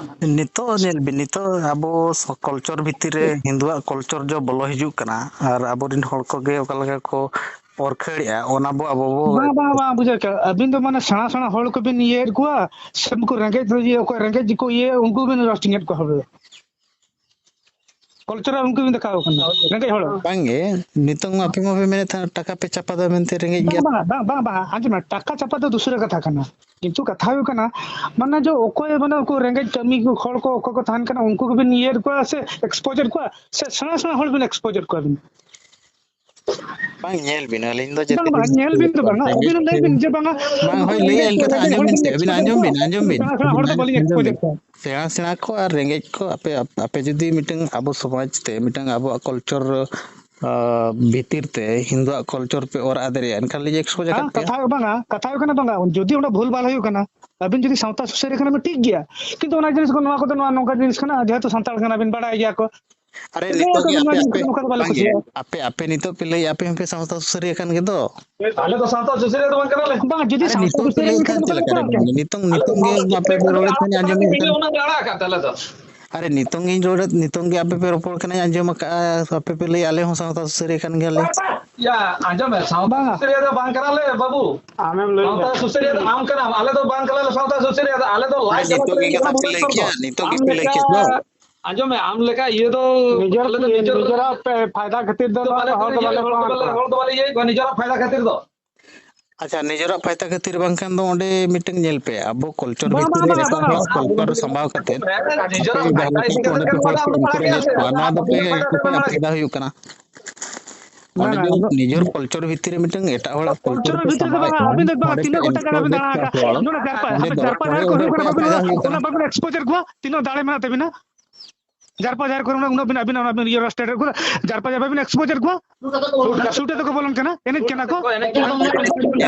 ᱱᱤᱛᱚᱜ ᱧᱮᱞ ᱵᱤᱱ, ᱱᱤᱛᱚᱜ ᱟᱵᱚ ᱥᱚ-, culture ᱵᱷᱤᱛᱤᱨ ᱨᱮ ᱦᱤᱱᱫᱩᱣᱟᱜ culture ᱡᱚ ᱵᱚᱞᱚ ᱦᱤᱡᱩᱜ ᱠᱟᱱᱟ, ᱟᱨ ᱟᱵᱚᱨᱮᱱ ᱦᱚᱲ ᱠᱚᱜᱮ ᱚᱠᱟ ᱞᱮᱠᱟ ᱠᱚ ᱯᱚᱨᱠᱷᱟᱹᱲᱮᱜᱼᱟ, ᱚᱱᱟ ᱵᱚ ᱟᱵᱚ ᱵᱚ ᱵᱟᱝ, ᱵᱟᱝ, ᱵᱟᱝ, ᱵᱩᱡᱷᱟᱹᱣ ᱠᱮᱜᱼᱟ᱾ ᱟᱹᱵᱤᱱ ᱫᱚ ᱢᱟᱱᱮ ᱥᱮᱬᱟ ᱥᱮᱬᱟ ᱦᱚᱲ ᱠᱚᱵᱤᱱ ᱤᱭᱟᱹᱭᱮᱫ ᱠᱚᱣᱟ, ᱥᱮ ᱩᱱᱠᱩ ᱨᱮᱸᱜᱮᱡ ᱫᱚ ᱤᱭᱟᱹ, ᱚᱠᱚᱭ ᱨᱮᱸᱜᱮᱡ ᱜᱮᱠᱚ ᱤᱭᱟᱹ, ᱩᱱᱠᱩ ᱵᱤᱱ roasting ᱮᱫ ᱠᱚᱣᱟ ᱦᱟᱵᱮ᱾ Culture ᱩᱱᱠᱩ ᱵᱤᱱ ᱫᱮᱠᱷᱟᱣ ᱠᱟᱱᱟ, ᱨᱮᱸᱜᱮᱡ ᱦᱚᱲ᱾ ᱵᱟᱝᱜᱮ, ᱱᱤᱛᱚᱝ ᱢᱟ ᱟᱯᱮ ᱢᱟᱯᱮ ᱢᱮᱱᱮᱫ ᱛᱟᱦᱮᱸ ᱴᱟᱠᱟ ᱯᱮ ᱪᱟᱯᱟᱫᱟ ᱢᱮᱱᱛᱮ ᱨᱮᱸᱜᱮᱡ ᱵᱟᱝ, ᱜᱮᱭᱟ᱾ ᱵᱟᱝ, ᱵᱟᱝ, ᱵᱟᱝ, ᱵᱟᱝ, ᱟᱸᱡᱚᱢ ᱢᱮ, ᱴᱟᱠᱟ ᱪᱟᱯᱟᱫ ᱫᱚ ᱫᱩᱥᱨᱟᱹ ᱠᱟᱛᱷᱟ ᱠᱟᱱᱟ, ᱠᱤᱱᱛᱩ ᱠᱟᱛᱷᱟ ᱦᱩᱭᱩᱜ ᱠᱟᱱᱟ, ᱢᱟᱱᱮ ᱡᱮ ᱚᱠᱚᱭ, ᱢᱟᱱᱮ ᱩᱱᱠᱩ ᱨᱮᱸᱜᱮᱡ ᱠᱟᱹᱢᱤ ᱦᱚᱲ ᱠᱚ ᱚᱠᱚᱭ ᱠᱚ ᱛᱟᱦᱮᱱ ᱠᱟᱱᱟ, ᱩᱱᱠᱩ ᱜᱮᱵᱤᱱ ᱤᱭᱟᱹᱭᱮᱫ ᱠᱚᱣᱟ ᱥᱮ expose ᱮᱫ ᱠᱚᱣᱟ, ᱥᱮ ᱥᱮᱬᱟ ᱥᱮᱬᱟ ᱦᱚᱲ ᱵᱤᱱ expose ᱮᱫ ᱠᱚᱣᱟ ᱵᱤᱱ? ᱵᱟᱝ, ᱧᱮᱞ ᱵᱤᱱ, ᱟᱹᱞᱤᱧ ᱫᱚ ᱵᱟᱝ, ᱡᱮᱛᱮ ᱵᱟᱝ, ᱫᱤᱱ ᱟᱹᱵᱤᱱ ᱫᱚ ᱞᱟᱹᱭ ᱵᱤᱱ ᱡᱮ ᱵᱟᱝᱟ, ᱵᱟᱝ, ᱩᱱᱠᱩ ᱦᱳᱭ, ᱞᱟᱹᱭ ᱨᱮᱸᱜᱮᱡ ᱟᱹᱞᱤᱧ ᱠᱚ, ᱠᱟᱛᱷᱟ ᱨᱮᱸᱜᱮᱡ ᱟᱸᱡᱚᱢ ᱦᱚᱲ ᱵᱤᱱ ᱥᱮ, ᱟᱹᱵᱤᱱ expose ᱮᱫ ᱟᱸᱡᱚᱢ ᱠᱚᱣᱟ, ᱵᱤᱱ, ᱟᱸᱡᱚᱢ ᱵᱤᱱ, ᱥᱮᱬᱟ ᱥᱮᱬᱟ ᱦᱚᱲ ᱫᱚ ᱟᱸᱡᱚᱢ ᱵᱟᱹᱞᱤᱧ ᱵᱤᱱ, expose ᱟᱸᱡᱚᱢ ᱮᱫ ᱵᱤᱱ᱾ ᱠᱚᱣᱟ᱾ ᱥᱮᱬᱟ ᱥᱮᱬᱟ ᱠᱚ ᱟᱨ ᱨᱮᱸᱜᱮᱡ ᱠᱚ, ᱟᱯᱮ, ᱟᱯᱮ ᱡᱩᱫᱤ ᱢᱤᱫᱴᱟᱝ ᱟᱵᱚ ᱥᱚᱢᱟᱡᱽ ᱛᱮ, ᱢᱤᱫᱴᱟᱝ ᱟᱵᱚᱣᱟᱜ culture, ᱟ, ᱵᱷᱤᱛᱤᱨ ᱛᱮ ᱦᱤᱱᱫᱩᱣᱟᱜ culture ᱯᱮ ᱚᱨ ᱟᱫ ᱮᱨᱮᱜᱼᱟ, ᱮᱱᱠᱷᱟᱱ ᱞᱤᱧ expose ᱟᱠᱟᱫ ᱦᱮᱸ, ᱯᱮᱭᱟ᱾ ᱠᱟᱛᱷᱟ ᱦᱩᱭᱩᱜ ᱵᱟᱝᱟ, ᱠᱟᱛᱷᱟ ᱦᱩᱭᱩᱜ ᱠᱟᱱᱟ ᱵᱟᱝᱟ, ᱡᱩᱫᱤ ᱚᱸᱰᱮ ᱵᱷᱩᱞ ᱵᱷᱟᱞ ᱦᱩᱭᱩᱜ ᱠᱟᱱᱟ, ᱟᱹᱵᱤᱱ ᱡᱩᱫᱤ ᱥᱟᱶᱛᱟ ᱥᱩᱥᱟᱹᱨᱤᱭᱟᱹ ᱠᱟᱱᱟ ᱵᱤᱱ, ᱴᱷᱤᱠ ᱜᱮᱭᱟ, ᱠᱤᱱᱛᱩ ᱚᱱᱟ ᱡᱤᱱᱤᱥ ᱠᱚ, ᱱᱚᱣᱟ ᱠᱚᱫᱚ, ᱱᱚᱣᱟ ᱱᱚᱝᱠᱟ ᱡᱤᱱᱤᱥ ᱠᱟᱱᱟ, ᱡᱮᱦᱮᱛᱩ ᱥᱟᱱᱛᱟᱲ ᱠᱟᱱᱟ ᱵᱤᱱ, ᱵᱟᱲᱟᱭ ᱜᱮᱭᱟ ᱠᱚ᱾ ᱟᱨᱮ, ᱞᱟᱹᱭ ᱱᱤᱛᱚᱜ ᱟᱠᱚ ᱜᱮ ᱱᱚᱣᱟ ᱟᱯᱮ, ᱡᱤᱱᱤᱥ ᱟᱯᱮ, ᱱᱚᱝᱠᱟ ᱫᱚ ᱵᱟᱞᱮ ᱵᱟᱝ ᱜᱮ, ᱠᱩᱥᱤᱭᱟᱜᱼᱟ᱾ ᱟᱯᱮ, ᱟᱯᱮ ᱱᱤᱛᱚᱜ ᱯᱮ ᱞᱟᱹᱭ, ᱟᱯᱮ ᱦᱚᱸᱯᱮ ᱥᱟᱶᱛᱟ ᱥᱩᱥᱟᱹᱨᱤᱭᱟᱹ ᱠᱟᱱ ᱜᱮ ᱫᱚ᱾ ᱟᱞᱮ ᱫᱚ ᱥᱟᱶᱛᱟ ᱥᱩᱥᱟᱹᱨᱤᱭᱟᱹ ᱫᱚ ᱵᱟᱝ ᱠᱟᱱᱟᱞᱮ᱾ ᱵᱟᱝ, ᱡᱩᱫᱤ ᱟᱨᱮ, ᱥᱟᱶᱛᱟ ᱱᱤᱛᱚᱜ ᱯᱮ ᱥᱩᱥᱟᱹᱨᱤᱭᱟᱹ ᱞᱟᱹᱭ ᱠᱷᱟᱱ ᱠᱟᱱᱟ ᱪᱮᱫ ᱵᱚᱱ ᱞᱮᱠᱟ ᱨᱮ ᱠᱚᱣᱟ᱾ ᱵᱟᱝ? ᱱᱤᱛᱚᱝ, ᱟᱞᱮ ᱱᱤᱛᱚᱝ ᱫᱚ ᱜᱮ ᱵᱟᱯᱮ ᱵᱤᱨᱚᱲᱮᱫ ᱠᱷᱟᱱ ᱟᱸᱡᱚᱢᱮᱫ ᱵᱤᱰᱤᱭᱳ ᱠᱟᱱ᱾ ᱚᱱᱟ ᱞᱮ ᱟᱲᱟᱜ ᱟᱠᱟᱫ ᱛᱟᱞᱮ ᱫᱚ᱾ ᱟᱨᱮ, ᱱᱤᱛᱚᱝ ᱜᱤᱧ ᱨᱚᱲᱮᱫ, ᱱᱤᱛᱚᱝ ᱜᱮ ᱟᱯᱮ ᱯᱮ ᱨᱚᱯᱚᱲ ᱠᱟᱱᱟ, ᱟᱸᱡᱚᱢ ᱟᱠᱟᱫᱼᱟ, ᱟᱯᱮ ᱯᱮ ᱞᱟᱹᱭ, ᱟᱞᱮ ᱦᱚᱸ ᱥᱟᱶᱛᱟ ᱥᱩᱥᱟᱹᱨᱤᱭᱟᱹ ᱠᱟᱱ ᱜᱮᱭᱟᱞᱮ᱾ ᱭᱟ, ᱟᱸᱡᱚᱢ ᱢᱮ, ᱥᱟᱶᱛᱟ ᱵᱟᱝᱟ᱾ ᱥᱩᱥᱟᱹᱨᱤᱭᱟᱹ ᱫᱚ ᱵᱟᱝ ᱠᱟᱱᱟᱞᱮ ᱵᱟᱹᱵᱩ᱾ ᱟᱢᱮᱢ ᱞᱟᱹᱭ ᱥᱟᱶᱛᱟ ᱠᱮᱫᱟ᱾ ᱥᱩᱥᱟᱹᱨᱤᱭᱟᱹ ᱫᱚ ᱟᱢ ᱠᱟᱱᱟᱢ, ᱟᱞᱮ ᱫᱚ ᱵᱟᱝ ᱠᱟᱱᱟᱞᱮ ᱥᱟᱶᱛᱟ ᱥᱩᱥᱟᱹᱨᱤᱭᱟᱹ ᱫᱚ, ᱟᱞᱮ ᱫᱚ ᱟᱨᱮ, ᱞᱟᱡ ᱱᱤᱛᱚᱜ ᱜᱮ ᱡᱟᱞᱟ ᱠᱟᱛᱷᱟ ᱯᱮ ᱞᱟᱹᱭ ᱠᱮᱭᱟ, ᱱᱤᱛᱚᱜ ᱜᱮ ᱟᱢ ᱯᱮ ᱞᱟᱹᱭ ᱞᱮᱠᱟ, ᱠᱮᱭᱟ ᱛᱚ᱾ ᱟᱸᱡᱚᱢ ᱢᱮ, ᱟᱢ ᱞᱮᱠᱟ ᱤᱭᱟᱹ ᱫᱚ ᱱᱤᱡᱮᱨ, ᱟᱞᱮ ᱫᱚ ᱱᱤᱡᱮᱨ ᱱᱤᱡᱮᱨᱟᱜ ᱯᱮ ᱯᱷᱟᱭᱫᱟ ᱠᱷᱟᱹᱛᱤᱨ ᱫᱚ ᱫᱚ ᱵᱟᱞᱮ ᱱᱚᱣᱟ ᱦᱚᱲ ᱫᱚ ᱤᱭᱟᱹ, ᱵᱟᱞᱮ ᱦᱚᱲ ᱫᱚ ᱯᱟᱲᱟᱜ ᱵᱟᱞᱮ, ᱠᱚᱣᱟ᱾ ᱦᱚᱲ ᱫᱚ ᱵᱟᱞᱮ ᱤᱭᱟᱹᱭᱮᱫ ᱠᱚᱣᱟ ᱱᱤᱡᱮᱨᱟᱜ ᱯᱷᱟᱭᱫᱟ ᱠᱷᱟᱹᱛᱤᱨ ᱫᱚ᱾ ᱟᱪᱪᱷᱟ, ᱱᱤᱡᱮᱨᱟᱜ ᱯᱷᱟᱭᱫᱟ ᱠᱷᱟᱹᱛᱤᱨ ᱵᱟᱝᱠᱷᱟᱱ ᱫᱚ ᱚᱸᱰᱮ ᱢᱤᱫᱴᱟᱝ ᱧᱮᱞ ᱯᱮ, ᱟᱵᱚ culture ᱵᱟᱝ, ᱵᱷᱤᱛᱤᱨ ᱵᱟᱝ, ᱨᱮ ᱵᱟᱝ, ᱮᱴᱟᱜ ᱵᱟᱝ, ᱦᱚᱲᱟᱜ ᱵᱟᱝ᱾ Culture ᱥᱟᱢᱵᱟᱣ ᱠᱟᱛᱮ ᱱᱤᱡᱮᱨᱟᱜ ᱟᱯᱮ ᱯᱷᱟᱭᱫᱟ ᱡᱟᱦᱟᱸ ᱤᱫᱤ ᱠᱟᱛᱮ ᱠᱚ ᱫᱚ ᱚᱸᱰᱮ ᱯᱮ ᱦᱚᱲ ᱯᱮ ᱵᱟᱝ, ᱵᱟᱝ, encourage ᱮᱫ ᱠᱚᱣᱟ, ᱱᱚᱣᱟ ᱫᱚ ᱯᱮ ᱚᱠᱚᱭᱟᱜ ᱯᱷᱟᱭᱫᱟ ᱦᱩᱭᱩᱜ ᱠᱟᱱᱟ? ᱵᱟᱝ, ᱚᱸᱰᱮ ᱫᱚ ᱟᱫᱚ ᱱᱤᱡᱮᱨ culture ᱵᱷᱤᱛᱤᱨ ᱨᱮ ᱢᱤᱫᱴᱟᱝ ᱮᱴᱟᱜ ᱦᱚᱲᱟᱜ culture culture ᱯᱮ ᱵᱷᱤᱛᱨᱤ ᱫᱚ ᱥᱟᱢᱵᱟᱣᱮᱫ ᱵᱟᱝ, ᱠᱷᱟᱱ ᱟᱹᱵᱤᱱ ᱫᱚ ᱵᱟᱝ, ᱚᱸᱰᱮ ᱯᱮ ᱛᱤᱱᱟᱹᱜ ᱜᱚᱴᱟ ᱜᱟᱲ ᱵᱤᱱ encourage ᱮᱫ ᱫᱟᱬᱟ ᱠᱚᱣᱟ ᱟᱠᱟᱫ? ᱦᱚᱲ᱾ ᱱᱚᱰᱮ ᱡᱟᱨᱯᱟ, ᱚᱸᱰᱮ ᱡᱟᱨᱯᱟ ᱫᱚᱨᱠᱟᱨ ᱡᱟᱦᱟᱸᱭ ᱦᱩᱭᱩᱜ, ᱠᱚ ᱚᱸᱰᱮ ᱦᱩᱭᱩᱜ ᱠᱟᱱᱟ, ᱚᱠᱚᱭᱟᱜ ᱵᱟᱹᱵᱤᱱ, ᱯᱷᱟᱭᱫᱟ ᱦᱩᱭᱩᱜ ᱚᱱᱟ ᱠᱟᱱᱟ? ᱵᱟᱹᱵᱤᱱ expose ᱮᱫ ᱠᱚᱣᱟ? ᱛᱤᱱᱟᱹᱜ ᱫᱟᱲᱮ ᱢᱮᱱᱟᱜ ᱛᱟᱹᱵᱤᱱᱟ? ᱡᱟᱨᱯᱟ ᱡᱟᱦᱮᱨ ᱠᱚᱨᱮ ᱩᱱᱟᱹᱜ, ᱩᱱᱟᱹᱜ ᱵᱤᱱ, ᱟᱹᱵᱤᱱ, ᱚᱱᱟ ᱵᱤᱱ ᱤᱭᱟᱹ state ᱨᱮ ᱠᱚ ᱡᱟᱨᱯᱟ ᱡᱟᱦᱮᱨ ᱵᱟᱹᱵᱤᱱ expose ᱮᱫ ᱠᱚᱣᱟ? ᱥᱩᱴ ᱠᱟᱛᱮ ᱠᱚ ᱵᱚᱞᱚᱱ ᱠᱟᱱᱟ᱾ ᱥᱩᱴ ᱠᱟᱛᱮ ᱠᱚ ᱵᱚᱞᱚᱱ ᱠᱟᱱᱟ᱾ ᱥᱩᱴ ᱠᱟᱛᱮ ᱠᱚ ᱵᱚᱞᱚᱱ ᱠᱟᱱᱟ, ᱮᱱᱮᱡ ᱠᱟᱱᱟ ᱠᱚ᱾ ᱮᱱᱮᱡ ᱠᱟᱱᱟ ᱠᱚ᱾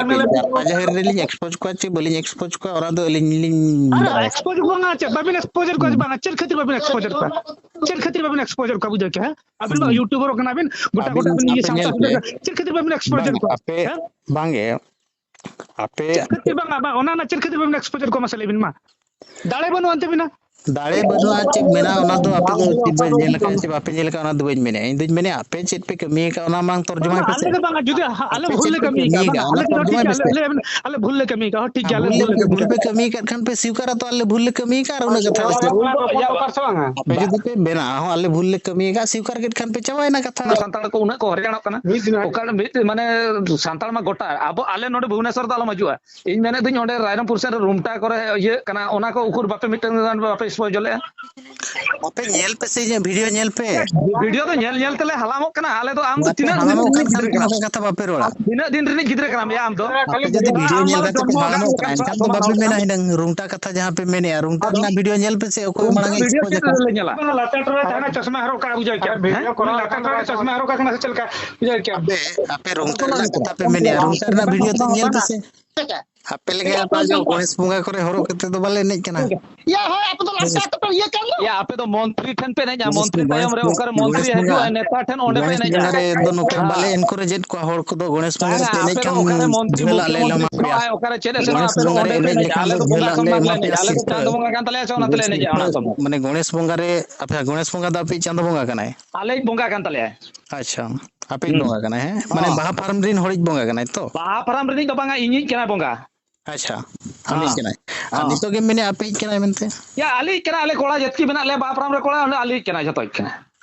ᱟᱯᱮ ᱡᱟᱨᱯᱟ ᱡᱟᱦᱮᱨ ᱨᱮᱞᱤᱧ expose ᱠᱚᱣᱟ ᱪᱮ ᱵᱟᱹᱞᱤᱧ expose ᱠᱚᱣᱟ, ᱚᱱᱟ ᱫᱚ ᱟᱹᱞᱤᱧ ᱞᱤᱧ ᱟᱨ ᱵᱟᱲᱟᱭᱟ᱾ Expose ᱠᱚᱣᱟ ᱵᱟᱝᱟ, ᱪᱮᱫ ᱵᱟᱹᱵᱤᱱ expose ᱮᱫ ᱠᱚᱣᱟ? ᱦᱩᱸ᱾ ᱵᱟᱝᱟ, ᱪᱮᱫ ᱠᱷᱟᱹᱛᱤᱨ ᱵᱟᱹᱵᱤᱱ expose ᱮᱫ ᱠᱚᱣᱟ? ᱪᱮᱫ ᱠᱷᱟᱹᱛᱤᱨ ᱵᱟᱹᱵᱤᱱ expose ᱮᱫ ᱠᱚᱣᱟ? ᱵᱩᱡᱷᱟᱹᱣ ᱠᱮᱜᱼᱟ? ᱟᱹᱵᱤᱱ ᱢᱟ ᱦᱩᱸ᱾ YouTuber ᱠᱟᱱᱟ ᱵᱤᱱ, ᱜᱚᱴᱟ ᱟᱹᱵᱤᱱ ᱜᱚᱴᱟ ᱵᱤᱱ ᱟᱯᱮ ᱤᱭᱟᱹ ᱧᱮᱞ ᱥᱟᱶᱛᱟ ᱯᱮ᱾ ᱥᱩᱥᱟᱹᱨ ᱠᱟᱱᱟ᱾ ᱪᱮᱫ ᱠᱷᱟᱹᱛᱤᱨ ᱵᱟᱹᱵᱤᱱ expose ᱮᱫ ᱵᱟᱝᱟ, ᱠᱚᱣᱟ? ᱟᱯᱮ, ᱦᱮᱸ? ᱵᱟᱝᱜᱮ, ᱟᱯᱮ ᱪᱮᱫ ᱠᱷᱟᱹᱛᱤᱨ ᱵᱟᱝᱟ, ᱵᱟᱝ, ᱚᱱᱟ ᱨᱮᱱᱟᱜ ᱪᱮᱫ ᱠᱷᱟᱹᱛᱤᱨ ᱵᱟᱹᱵᱤᱱ expose ᱮᱫ ᱠᱚᱣᱟ? ᱢᱟᱥᱮ ᱞᱟᱹᱭ ᱵᱤᱱ ᱢᱟ᱾ ᱫᱟᱲᱮ ᱵᱟᱹᱱᱩᱜ ᱟᱱ ᱛᱟᱹᱵᱤᱱᱟ᱾ ᱫᱟᱲᱮ ᱵᱟᱹᱱᱩᱜᱼᱟ ᱪᱮᱫ ᱢᱮᱱᱟᱜᱼᱟ, ᱚᱱᱟ ᱫᱚ ᱟᱯᱮ ᱫᱚ ᱪᱮᱫ ᱯᱮ ᱧᱮᱞ ᱟᱠᱟᱫᱼᱟ ᱪᱮ ᱵᱟᱯᱮ ᱧᱮᱞ ᱟᱠᱟᱫᱼᱟ, ᱚᱱᱟ ᱫᱚ ᱵᱟᱹᱧ ᱢᱮᱱᱮᱫᱼᱟ᱾ ᱤᱧ ᱫᱩᱧ ᱢᱮᱱᱮᱫᱼᱟ, ᱟᱯᱮ ᱪᱮᱫ ᱯᱮ ᱠᱟᱹᱢᱤ ᱟᱠᱟᱫᱼᱟ, ᱚᱱᱟ ᱢᱟᱲᱟᱝ ᱛᱚᱨᱡᱚᱢᱟᱭ ᱵᱟᱝᱟ, ᱯᱮᱥᱮ᱾ ᱟᱞᱮ ᱫᱚ ᱵᱟᱝᱟ, ᱡᱩᱫᱤ ᱦᱟ-, ᱟᱞᱮ ᱟᱯᱮ ᱵᱷᱩᱞ ᱪᱮᱫ ᱞᱮ ᱯᱮ ᱠᱟᱹᱢᱤ ᱠᱟᱹᱢᱤ ᱟᱠᱟᱫᱼᱟ, ᱟᱠᱟᱫᱼᱟ, ᱵᱟᱝᱟ, ᱚᱱᱟ ᱟᱞᱮ ᱫᱚ ᱴᱷᱤᱠ ᱛᱚᱨᱡᱚᱢᱟᱭ ᱜᱮᱭᱟ, ᱟᱞᱮ, ᱯᱮᱥᱮ᱾ ᱟᱞᱮ, ᱟᱞᱮ ᱵᱷᱩᱞ ᱞᱮ ᱠᱟᱹᱢᱤ ᱟᱠᱟᱫᱼᱟ, ᱦᱚᱸ, ᱴᱷᱤᱠ ᱜᱮᱭᱟ, ᱟᱞᱮ ᱵᱷᱩᱞ ᱞᱮ ᱵᱷᱩᱞ ᱞᱮ ᱠᱟᱹᱢᱤ ᱠᱟᱹᱢᱤ ᱟᱠᱟᱫᱼᱟ᱾ ᱟᱠᱟᱫ ᱨᱮᱦᱚᱸ ᱯᱮ ᱥᱤᱣᱠᱟᱨᱟ ᱛᱚ ᱟᱞᱮ ᱵᱷᱩᱞ ᱞᱮ ᱠᱟᱹᱢᱤ ᱟᱠᱟᱫ, ᱟᱨ ᱩᱱᱟᱹᱜ ᱠᱟᱛᱷᱟ ᱫᱚ ᱪᱮᱫ? ᱟᱯᱮ ᱡᱩᱫᱤ ᱯᱮ ᱢᱮᱱᱟ, ᱦᱚᱸ, ᱟᱞᱮ ᱵᱷᱩᱞ ᱞᱮ ᱠᱟᱹᱢᱤ ᱟᱠᱟᱫ, ᱥᱤᱣᱠᱟᱨ ᱠᱮᱫ ᱠᱷᱟᱱ ᱯᱮ, ᱪᱟᱵᱟᱭᱮᱱᱟ ᱠᱟᱛᱷᱟ᱾ ᱥᱟᱱᱛᱟᱲ ᱠᱚ ᱩᱱᱟᱹᱜ ᱠᱚ ᱦᱚᱭᱨᱟᱱᱚᱜ ᱠᱟᱱᱟ᱾ ᱢᱤᱫ ᱫᱤᱱ ᱚᱠᱟ ᱢᱤᱫ, ᱢᱟᱱᱮ, ᱥᱟᱱᱛᱟᱲ ᱢᱟ ᱜᱚᱴᱟ, ᱟᱵᱚ, ᱟᱞᱮ ᱱᱚᱰᱮ ᱵᱷᱩᱵᱽᱱᱮᱥᱚᱨ ᱫᱚ ᱟᱞᱚᱢ ᱦᱤᱡᱩᱜᱼᱟ᱾ ᱤᱧ ᱢᱮᱱᱮᱫ ᱫᱩᱧ ᱚᱸᱰᱮ ᱨᱟᱭᱨᱚᱝᱯᱩᱨ ᱥᱮᱫ ᱨᱮ ᱨᱩᱢᱴᱟ ᱠᱚᱨᱮ ᱤᱭᱟᱹᱜ ᱠᱟᱱᱟ, ᱚᱱᱟ ᱠᱚ ᱩᱠᱩᱨ ᱵᱟᱯᱮ ᱢᱤᱫᱴᱟᱝ ᱜᱟᱱ ᱵᱟᱯᱮ ᱥᱯᱚᱡᱚᱞᱮᱜᱼᱟ? ᱟᱯᱮ ᱧᱮᱞ ᱯᱮᱥᱮ, ᱤᱧᱟᱹᱜ ᱵᱷᱤᱰᱤᱭᱳ ᱧᱮᱞ ᱯᱮ᱾ ᱵᱷᱤᱰᱤᱭᱳ ᱫᱚ ᱧᱮᱞ ᱧᱮᱞ ᱛᱮᱞᱮ ᱦᱟᱞᱟᱢᱚᱜ ᱠᱟᱱᱟ᱾ ᱟᱞᱮ ᱫᱚ, ᱟᱢ ᱫᱚ ᱵᱟᱯᱮ ᱛᱤᱱᱟᱹᱜ ᱫᱤᱱ ᱦᱟᱞᱟᱢᱚᱜ ᱨᱤᱱᱤᱡ ᱠᱟᱱ ᱠᱷᱟᱱ ᱜᱤᱫᱽᱨᱟᱹ ᱫᱚ ᱠᱟᱱᱟᱢ? ᱚᱱᱠᱟ ᱠᱟᱛᱷᱟ ᱵᱟᱯᱮ ᱨᱚᱲᱟ᱾ ᱛᱤᱱᱟᱹᱜ ᱫᱤᱱ ᱨᱤᱱᱤᱡ ᱜᱤᱫᱽᱨᱟᱹ ᱠᱟᱱᱟᱢ ᱭᱟ ᱟᱢ ᱫᱚ? ᱟᱯᱮ ᱡᱩᱫᱤ ᱵᱷᱤᱰᱤᱭᱳ ᱧᱮᱞ ᱠᱟᱛᱮ ᱯᱮ ᱦᱟᱞᱟᱢᱚᱜ ᱠᱟᱱᱟ, ᱮᱱᱠᱷᱟᱱ ᱫᱚ ᱵᱟᱯᱮ ᱢᱮᱱᱟ ᱦᱤᱱᱟᱹᱝ ᱨᱩᱢᱴᱟ ᱠᱟᱛᱷᱟ ᱡᱟᱦᱟᱸ ᱯᱮ ᱢᱮᱱᱮᱜᱼᱟ, ᱨᱩᱢᱴᱟ ᱨᱮᱱᱟᱜ ᱵᱷᱤᱰᱤᱭᱳ ᱧᱮᱞ ᱯᱮᱥᱮ, ᱚᱠᱚᱭ ᱢᱟᱲᱟᱝ ᱮ ᱵᱷᱤᱰᱤᱭᱳ ᱮᱠᱥᱯᱳᱡᱽ ᱪᱮᱫ ᱟᱠᱟᱱ᱾ ᱞᱮ ᱧᱮᱞᱟ? ᱞᱟᱛᱟᱨ ᱴᱚᱞᱟ ᱨᱮ ᱛᱟᱦᱮᱱᱟ, ᱪᱚᱥᱢᱟ ᱦᱚᱨᱚᱜ ᱠᱟᱜ ᱵᱩᱡᱷᱟᱹᱣ ᱠᱮᱜᱼᱟᱢ᱾ ᱦᱮᱸ? ᱞᱟᱛᱟᱨ ᱴᱚᱞᱟ ᱨᱮ ᱪᱚᱥᱢᱟ ᱦᱚᱨᱚᱜ ᱠᱟᱜ ᱠᱟᱱᱟ ᱥᱮ ᱪᱮᱫ ᱞᱮᱠᱟ? ᱵᱩᱡᱷᱟᱹᱣ ᱠᱮᱜᱼᱟᱢ᱾ ᱟᱯᱮ, ᱟᱯᱮ ᱨᱩᱢᱴᱟ ᱨᱮᱱᱟᱜ ᱠᱟᱛᱷᱟ ᱯᱮ ᱢᱮᱱᱮᱜᱼᱟ, ᱨᱩᱢᱴᱟ ᱨᱮᱱᱟᱜ ᱵᱷᱤᱰᱤᱭᱳ ᱛᱮᱫ ᱧᱮᱞ ᱯᱮᱥᱮ᱾ ᱟᱯᱮ ᱞᱮᱠᱟ ᱮᱴᱟᱜ ᱡᱚᱦᱚᱜ ᱜᱚᱬᱮᱥ ᱵᱚᱸᱜᱟ ᱠᱚᱨᱮ ᱦᱚᱨᱚᱜ ᱠᱟᱛᱮ ᱫᱚ ᱵᱟᱞᱮ ᱮᱱᱮᱡ ᱠᱟᱱᱟ᱾ ᱭᱟ, ᱦᱳᱭ, ᱟᱯᱮ ᱫᱚ ᱞᱟᱥᱠᱟ ᱛᱮᱯᱮ ᱤᱭᱟᱹ ᱠᱟᱱ ᱫᱚ᱾ ᱭᱟ, ᱟᱯᱮ ᱫᱚ ᱢᱚᱱᱛᱨᱤ ᱴᱷᱮᱱ ᱯᱮ ᱮᱱᱮᱡᱼᱟ, ᱜᱚᱬᱮᱥ, ᱢᱚᱱᱛᱨᱤ ᱛᱟᱭᱚᱢ ᱨᱮ ᱜᱚᱬᱮᱥ, ᱚᱠᱟᱨᱮ ᱢᱚᱱᱛᱨᱤ ᱜᱚᱬᱮᱥ ᱦᱤᱡᱩᱜᱼᱟ, ᱵᱚᱸᱜᱟ ᱨᱮ, ᱱᱮᱛᱟ ᱴᱷᱮᱱ ᱚᱸᱰᱮ ᱯᱮ ᱜᱚᱬᱮᱥ ᱮᱱᱮᱡᱼᱟ᱾ ᱵᱚᱸᱜᱟ ᱨᱮ ᱫᱚ ᱱᱚᱛᱮ ᱦᱮᱸ᱾ ᱵᱟᱞᱮ encourage ᱮᱫ ᱠᱚᱣᱟ, ᱦᱚᱲ ᱠᱚᱫᱚ ᱜᱚᱬᱮᱥ ᱵᱚᱸᱜᱟ ᱵᱟᱝᱟ, ᱨᱮᱯᱮ ᱟᱯᱮ ᱮᱱᱮᱡ ᱫᱚ ᱠᱷᱟᱱ ᱚᱠᱟᱨᱮ ᱢᱚᱱᱛᱨᱤ, ᱡᱷᱟᱹᱞᱟᱜ ᱞᱮ ᱢᱩᱠᱷᱭᱚᱢᱚᱱᱛᱨᱤ ᱮᱢᱟ ᱯᱮᱭᱟ᱾ ᱥᱮᱱᱚᱜᱼᱟᱭ, ᱚᱠᱟᱨᱮ ᱪᱮᱫ ᱮ ᱥᱮᱱᱚᱜᱼᱟ, ᱜᱚᱬᱮᱥ ᱟᱯᱮ ᱫᱚ ᱵᱚᱸᱜᱟ ᱨᱮ ᱚᱸᱰᱮ ᱯᱮ ᱮᱱᱮᱡ ᱮᱱᱮᱡᱼᱟ᱾ ᱠᱷᱟᱱ ᱟᱞᱮ ᱫᱚ ᱫᱚ ᱵᱚᱸᱜᱟ ᱡᱷᱟᱹᱞᱟᱜ ᱠᱚ ᱞᱮ ᱵᱟᱝ ᱞᱮ ᱮᱢᱟ ᱮᱱᱮᱡᱼᱟ, ᱯᱮᱭᱟ ᱟᱞᱮ ᱫᱚ ᱥᱤᱨᱯᱟᱹ᱾ ᱪᱟᱸᱫᱚ ᱵᱚᱸᱜᱟ ᱠᱟᱱ ᱛᱟᱞᱮᱭᱟ ᱥᱮ ᱚᱱᱟ ᱛᱮᱞᱮ ᱜᱚᱬᱮᱥ ᱮᱱᱮᱡᱼᱟ, ᱵᱚᱸᱜᱟ ᱚᱱᱟ ᱨᱮ ᱥᱚᱢᱚᱭ᱾ ᱢᱟᱱᱮ ᱜᱚᱬᱮᱥ ᱵᱚᱸᱜᱟ ᱨᱮ, ᱟᱯᱮ ᱜᱚᱬᱮᱥ ᱵᱚᱸᱜᱟ ᱫᱚ ᱟᱯᱮᱭᱤᱡ ᱪᱟᱸᱫᱚ ᱵᱚᱸᱜᱟ ᱠᱟᱱᱟᱭ? ᱟᱞᱮᱭᱤᱡ ᱵᱚᱸᱜᱟ ᱠᱟᱱ ᱛᱟᱞᱮᱭᱟᱭ᱾ ᱟᱪᱪᱷᱟ, ᱟᱯᱮᱭᱤᱡ ᱦᱩᱸ᱾ ᱵᱚᱸᱜᱟ ᱠᱟᱱᱟᱭ, ᱦᱮᱸ? ᱢᱟᱱᱮ ᱦᱚᱸ᱾ ᱵᱟᱦᱟ ᱯᱷᱟᱨᱢ ᱨᱤᱱ ᱦᱚᱲᱤᱡ ᱵᱚᱸᱜᱟ ᱠᱟᱱᱟᱭ ᱛᱚ? ᱵᱟᱦᱟ ᱯᱷᱟᱨᱢ ᱨᱤᱱᱤᱡ ᱫᱚ ᱵᱟᱝᱟ, ᱤᱧᱤᱡ ᱠᱟᱱᱟᱭ ᱵᱚᱸᱜᱟ᱾ ᱟᱪᱪᱷᱟ, ᱟᱢᱤᱡ ᱦᱚᱸ᱾ ᱠᱟᱱᱟᱭ᱾ ᱟᱨ ᱦᱚᱸ᱾ ᱱᱤᱛᱚᱜ ᱜᱮᱢ ᱢᱮᱱᱮᱫᱼᱟ ᱟᱯᱮᱭᱤᱡ ᱠᱟᱱᱟᱭ ᱢᱮᱱᱛᱮ? ᱭᱟ, ᱟᱞᱮᱭᱤᱡ ᱠᱟᱱᱟᱭ, ᱟᱞᱮ ᱠᱚᱲᱟ ᱡᱟᱹᱛᱤ ᱢᱮᱱᱟᱜ ᱞᱮᱭᱟ ᱵᱟᱦᱟ ᱯᱷᱟᱨᱢ ᱨᱮ ᱠᱚᱲᱟ, ᱚᱸᱰᱮ ᱟᱞᱮᱭᱤᱡ ᱠᱟᱱᱟᱭ, ᱡᱷᱚᱛᱚᱭᱤᱡ ᱠᱟᱱᱟᱭ᱾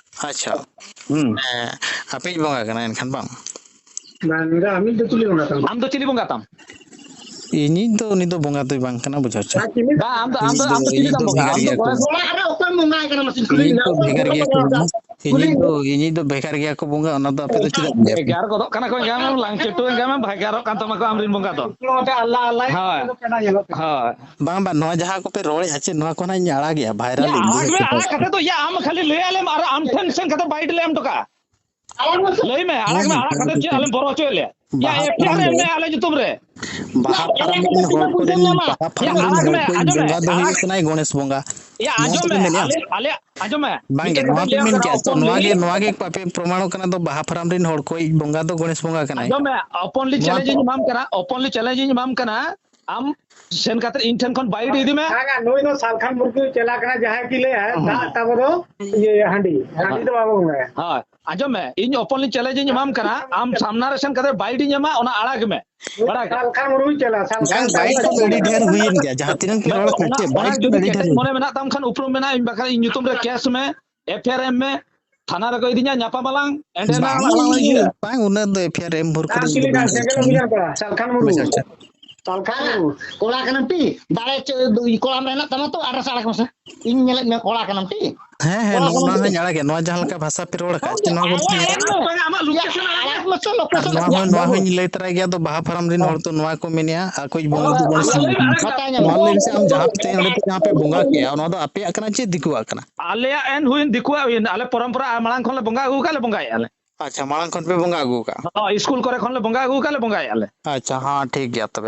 ᱟᱪᱪᱷᱟ᱾ ᱦᱩᱸ᱾ ᱦᱮᱸ, ᱟᱯᱮᱭᱤᱡ ᱵᱚᱸᱜᱟ ᱠᱟᱱᱟᱭ ᱮᱱᱠᱷᱟᱱ ᱵᱟᱝ? ᱵᱟᱝ, ᱟᱢᱤᱡ ᱫᱚ ᱪᱤᱞᱤ ᱵᱚᱸᱜᱟ ᱛᱟᱢ? ᱟᱢ ᱫᱚ ᱪᱤᱞᱤ ᱵᱚᱸᱜᱟ ᱛᱟᱢ? ᱤᱧᱤᱡ ᱫᱚ, ᱩᱱᱤ ᱫᱚ ᱵᱚᱸᱜᱟ ᱫᱚᱭ ᱵᱟᱝ ᱠᱟᱱᱟ, ᱵᱩᱡᱷᱟᱹᱣ ᱪᱮ? ᱵᱟᱝ, ᱟᱢ ᱫᱚ, ᱟᱢ ᱤᱧᱤᱡ ᱫᱚ, ᱫᱚ, ᱟᱢ ᱫᱚ ᱪᱤᱞᱤ ᱤᱧᱤᱡ ᱛᱟᱢ ᱫᱚ ᱵᱚᱸᱜᱟ? ᱵᱷᱮᱜᱟᱨ ᱟᱢ ᱫᱚ ᱜᱮᱭᱟ ᱠᱚ᱾ ᱜᱚᱬᱮᱥ ᱵᱚᱸᱜᱟ᱾ ᱚᱲᱟᱜ ᱨᱮ ᱚᱠᱚᱭᱮᱢ ᱵᱚᱸᱜᱟ ᱟᱭ ᱠᱟᱱᱟ ᱢᱟᱥᱮ ᱠᱩᱞᱤ ᱤᱧᱤᱡ ᱢᱮ? ᱫᱚ ᱵᱷᱮᱜᱟᱨ ᱜᱮᱭᱟ ᱠᱚ ᱵᱚᱸᱜᱟ᱾ ᱤᱧᱤᱡ ᱫᱚ, ᱤᱧᱤᱡ ᱫᱚ ᱵᱷᱮᱜᱟᱨ ᱜᱮᱭᱟ ᱠᱚ ᱵᱚᱸᱜᱟ, ᱚᱱᱟ ᱫᱚ ᱟᱯᱮ ᱫᱚ ᱪᱮᱫᱟᱜ ᱯᱮ ᱞᱟᱹᱭᱟ ᱯᱮ? ᱵᱷᱮᱜᱟᱨ ᱜᱚᱫᱚᱜ ᱠᱟᱱᱟ ᱠᱚ, ᱮᱱᱠᱷᱟᱱ ᱞᱟᱝᱪᱮᱴᱩ, ᱮᱱᱠᱷᱟᱱ ᱵᱷᱮᱜᱟᱨᱚᱜ ᱠᱟᱱ ᱛᱟᱢᱟ ᱠᱚ ᱟᱢᱨᱤᱱ ᱵᱚᱸᱜᱟ ᱫᱚ᱾ ᱦᱳᱭ, ᱦᱳᱭ᱾ ᱵᱟᱝ, ᱵᱟᱝ, ᱱᱚᱣᱟ ᱡᱟᱦᱟᱸ ᱠᱚᱯᱮ ᱨᱚᱲᱮᱫᱼᱟ ᱪᱮ, ᱱᱚᱣᱟ ᱠᱚ ᱱᱟᱜ ᱤᱧ ᱟᱲᱟᱜᱮᱜᱼᱟ, viral ᱭᱟ, ᱤᱧ ᱟᱲᱟᱜ ᱢᱮ, ᱵᱩᱡᱷᱟᱹᱣ ᱟᱲᱟᱜ ᱠᱟᱛᱮ ᱫᱚ, ᱭᱟ, ᱟᱢ ᱠᱷᱟᱹᱞᱤ ᱞᱟᱹᱭ ᱟᱞᱮᱢ ᱟᱨ ᱟᱢ ᱴᱷᱮᱱ ᱥᱮᱱ ᱠᱟᱛᱮ bite ᱞᱮ ᱮᱢ ᱦᱚᱴᱚ ᱠᱟᱜᱼᱟ᱾ ᱞᱟᱹᱭ ᱢᱮ, ᱟᱲᱟᱜ ᱢᱮ, ᱦᱮᱸ, ᱟᱲᱟᱜ ᱠᱟᱛᱮ ᱪᱮᱫ ᱟᱞᱮᱢ ᱵᱚᱨᱚ ᱦᱚᱪᱚᱭᱮᱫ ᱞᱮᱭᱟ? ᱭᱟ, ᱵᱟᱦᱟ ᱮᱯᱷ ᱟᱭ ᱟᱨ ᱯᱷᱟᱨᱟᱢ ᱮᱢ ᱨᱮ, ᱢᱮ ᱟᱞᱮ ᱧᱩᱛᱩᱢ ᱨᱮ᱾ ᱵᱟᱦᱟ ᱯᱷᱟᱨᱟᱢ ᱨᱮᱱ ᱦᱚᱲ ᱠᱚᱨᱮᱱ, ᱵᱟᱦᱟ ᱭᱟ, ᱯᱷᱟᱨᱟᱢ ᱨᱮᱱ ᱟᱲᱟᱜ ᱦᱚᱲ ᱢᱮ, ᱠᱚᱨᱮᱱ ᱟᱸᱡᱚᱢ ᱢᱮ, ᱵᱚᱸᱜᱟ ᱫᱚ ᱟᱲᱟᱜ, ᱦᱩᱭᱩᱜ ᱠᱟᱱᱟᱭ ᱜᱚᱬᱮᱥ ᱵᱚᱸᱜᱟ᱾ ᱭᱟ, ᱱᱚᱣᱟ ᱟᱸᱡᱚᱢ ᱫᱚᱯᱮ ᱢᱮ, ᱢᱮᱱᱮᱜᱼᱟ? ᱟᱞᱮ, ᱟᱞᱮ, ᱟᱸᱡᱚᱢ ᱢᱮ, ᱵᱟᱝᱜᱮ, ᱢᱤᱫᱴᱮᱱ ᱱᱚᱣᱟ ᱠᱟᱛᱷᱟᱧ ᱯᱮ ᱞᱟᱹᱭᱟᱢ ᱢᱮᱱ ᱠᱟᱱᱟ, ᱠᱮᱜᱼᱟ ᱛᱚ, ᱱᱚᱣᱟ openly, ᱜᱮ, ᱱᱚᱣᱟ ᱜᱮ ᱯᱟᱯᱮ ᱯᱨᱚᱢᱟᱬᱚᱜ ᱠᱟᱱᱟ ᱫᱚ, ᱵᱟᱦᱟ ᱯᱷᱟᱨᱟᱢ ᱨᱮᱱ ᱦᱚᱲ ᱠᱚᱭᱤᱡ ᱵᱚᱸᱜᱟ ᱫᱚ ᱜᱚᱬᱮᱥ ᱵᱚᱸᱜᱟ ᱠᱟᱱᱟᱭ᱾ ᱟᱸᱡᱚᱢ ᱢᱮ, openly ᱱᱚᱣᱟ challenge ᱛᱚ ᱤᱧ ᱮᱢᱟᱢ ᱠᱟᱱᱟ, openly challenge ᱤᱧ ᱮᱢᱟᱢ ᱠᱟᱱᱟ, ᱟᱢ ᱥᱮᱱ ᱠᱟᱛᱮ ᱤᱧ ᱴᱷᱮᱱ ᱠᱷᱚᱱ bite ᱤᱫᱤ ᱢᱮ᱾ ᱵᱟᱝᱟ, ᱱᱩᱭ ᱫᱚ ᱥᱟᱞᱠᱷᱟᱱ ᱢᱩᱨᱜᱟᱹ ᱪᱮᱞᱟ ᱠᱟᱱᱟ, ᱡᱟᱦᱟᱸᱭ ᱜᱮ ᱞᱟᱹᱭᱟ, ᱦᱩᱸ᱾ ᱫᱟᱜ ᱛᱟᱵᱚ ᱫᱚ ᱤᱭᱟᱹ ᱦᱟᱺᱰᱤ, ᱦᱟᱺᱰᱤ ᱫᱚ ᱵᱟᱵᱚ ᱵᱚᱸᱜᱟᱭᱟ᱾ ᱦᱳᱭ, ᱟᱸᱡᱚᱢ ᱢᱮ, ᱤᱧ openly challenge ᱤᱧ ᱮᱢᱟᱢ ᱠᱟᱱᱟ, ᱟᱢ ᱥᱟᱢᱱᱟ ᱨᱮ ᱥᱮᱱ ᱠᱟᱛᱮ bite ᱤᱧ ᱮᱢᱟ, ᱚᱱᱟ ᱟᱲᱟᱜᱽ ᱢᱮ᱾ ᱵᱟᱲᱟᱭ ᱠᱮᱫ? ᱥᱟᱞᱠᱷᱟᱱ ᱢᱩᱨᱢᱩᱭ ᱪᱟᱞᱟᱜᱼᱟ, ᱥᱟᱞᱠᱷᱟᱱ ᱵᱟᱝ, bite ᱠᱚ ᱟᱹᱰᱤ ᱰᱷᱮᱨ ᱦᱩᱭᱮᱱ ᱜᱮᱭᱟ, ᱡᱟᱦᱟᱸ ᱛᱤᱱᱟᱹᱜ ᱯᱮ ᱵᱟᱝ, ᱨᱚᱲ ᱠᱟᱱᱟ, ᱚᱱᱟ, ᱪᱮᱫ ᱚᱱᱟ bite ᱠᱚ ᱡᱩᱫᱤ ᱟᱹᱰᱤ ᱰᱷᱮᱨ ᱠᱮᱴᱮᱡ ᱦᱩᱭᱮᱱ ᱢᱚᱱᱮ ᱜᱮᱭᱟ᱾ ᱢᱮᱱᱟᱜ ᱛᱟᱢ ᱠᱷᱟᱱ, ᱩᱯᱨᱩᱢ ᱢᱮᱱᱟᱜᱼᱟ, ᱤᱧ ᱵᱟᱠᱷᱨᱟ ᱤᱧ ᱧᱩᱛᱩᱢ ᱨᱮ case ᱢᱮ, ᱮᱯᱷ ᱟᱭ ᱟᱨ ᱮᱢ ᱢᱮ, ᱛᱷᱟᱱᱟ ᱨᱮᱠᱚ ᱤᱫᱤᱧᱟ, ᱧᱟᱯᱟᱢ ᱟᱞᱟᱝ, ᱮᱸᱰᱮ ᱵᱟᱝ, ᱱᱟᱝ ᱟᱞᱟᱝ ᱞᱟᱝ ᱤᱭᱟᱹ᱾ ᱵᱟᱝ, ᱩᱱᱟᱹᱜ ᱫᱚ ᱮᱯᱷ ᱟᱭ ᱟᱨ ᱮᱢ ᱵᱷᱳᱨ ᱟᱢ ᱠᱚᱫᱚ ᱤᱧ ᱪᱤᱞᱤ ᱫᱚ ᱠᱟᱱ ᱵᱟᱹᱧ ᱥᱮᱸᱜᱮᱞ ᱵᱩᱡᱷᱟᱹᱣᱟ᱾ ᱚᱵᱷᱤᱡᱟᱱ ᱠᱚᱲᱟ? ᱥᱟᱞᱠᱷᱟᱱ ᱢᱩᱨᱢᱩ᱾ ᱟᱪᱪᱷᱟ, ᱟᱪᱪᱷᱟ᱾ ᱥᱟᱞᱠᱷᱟᱱ ᱢᱩᱨᱢᱩ, ᱠᱚᱲᱟ ᱠᱟᱱᱟᱢ ᱴᱤ? ᱫᱟᱲᱮ ᱪᱮ-, ᱠᱚᱲᱟᱢ ᱨᱮ ᱦᱮᱱᱟᱜ ᱛᱟᱢᱟ ᱛᱚ, ᱟᱨ ᱨᱟᱥᱟ ᱟᱲᱟᱜᱽ ᱢᱮᱥᱮ᱾ ᱤᱧ ᱧᱮᱞᱮᱫ ᱢᱮᱭᱟ, ᱠᱚᱲᱟ ᱠᱟᱱᱟᱢ ᱴᱤ? ᱦᱮᱸ, ᱦᱮᱸ, ᱠᱚᱲᱟ ᱱᱚᱜᱼᱚ ᱠᱟᱱᱟᱢ ᱱᱚᱣᱟ ᱴᱤ? ᱦᱚᱸᱧ ᱟᱲᱟᱜᱮ, ᱱᱚᱣᱟ ᱡᱟᱦᱟᱸ ᱞᱮᱠᱟ ᱵᱷᱟᱥᱟ ᱯᱮ ᱨᱚᱲ ᱟᱠᱟᱫ, ᱦᱮᱸ, ᱱᱚᱣᱟ ᱠᱚᱫᱚ ᱟᱲᱟᱜᱽ ᱢᱮ᱾ ᱟᱲᱟᱜᱽ ᱢᱮᱥᱮ, ᱟᱨ location ᱱᱚᱣᱟ ᱟᱲᱟᱜᱽ ᱦᱚᱸ, ᱢᱮ, ᱱᱚᱣᱟ ᱵᱟᱹᱵᱩ᱾ ᱦᱚᱸᱧ ᱞᱟᱹᱭ ᱛᱚᱨᱟᱭ ᱜᱮᱭᱟ, ᱟᱫᱚ ᱵᱟᱦᱟ ᱯᱷᱟᱨᱟᱢ ᱨᱮᱱ ᱦᱚᱲ ᱫᱚ ᱱᱚᱣᱟ ᱠᱚ ᱢᱮᱱᱮᱜᱼᱟ, ᱟᱠᱚᱭᱤᱡ ᱵᱚᱸᱜᱟ ᱫᱚ ᱜᱚᱬᱮᱥ ᱵᱚᱸᱜᱟ ᱠᱟᱱᱟᱭ᱾ ᱢᱟ ᱞᱟᱹᱭ ᱢᱮᱥᱮ, ᱟᱢ ᱡᱟᱦᱟᱸ ᱯᱮ, ᱚᱸᱰᱮ ᱯᱮ, ᱡᱟᱦᱟᱸ ᱯᱮ ᱵᱚᱸᱜᱟ ᱠᱮᱜᱼᱟ, ᱚᱱᱟ ᱫᱚ ᱟᱯᱮᱭᱟᱜ ᱠᱟᱱᱟ ᱪᱮ ᱫᱤᱠᱩᱣᱟᱜ ᱠᱟᱱᱟ? ᱟᱞᱮᱭᱟᱜ ᱮᱱ ᱦᱩᱭᱮᱱ, ᱫᱤᱠᱩᱣᱟᱜ ᱦᱩᱭᱮᱱ, ᱟᱞᱮ ᱯᱚᱨᱚᱢᱯᱚᱨᱟ ᱢᱟᱲᱟᱝ ᱠᱷᱚᱱ ᱞᱮ ᱵᱚᱸᱜᱟ ᱟᱹᱜᱩ ᱟᱠᱟᱫ, ᱞᱮ ᱵᱚᱸᱜᱟᱭᱮᱫᱼᱟ ᱞᱮ᱾ ᱟᱪᱪᱷᱟ, ᱢᱟᱲᱟᱝ ᱠᱷᱚᱱ ᱯᱮ ᱵᱚᱸᱜᱟ ᱟᱹᱜᱩ ᱟᱠᱟᱫᱼᱟ? ᱦᱚᱸ, ᱤᱥᱠᱩᱞ ᱠᱚᱨᱮ ᱠᱷᱚᱱ ᱞᱮ ᱵᱚᱸᱜᱟ ᱟᱹᱜᱩ ᱟᱠᱟᱫ, ᱞᱮ ᱵᱚᱸᱜᱟᱭᱮᱫᱼᱟ ᱞᱮ᱾ ᱟᱪᱪᱷᱟ, ᱦᱚᱸ, ᱴᱷᱤᱠ ᱜᱮᱭᱟ ᱛᱚᱵᱮ᱾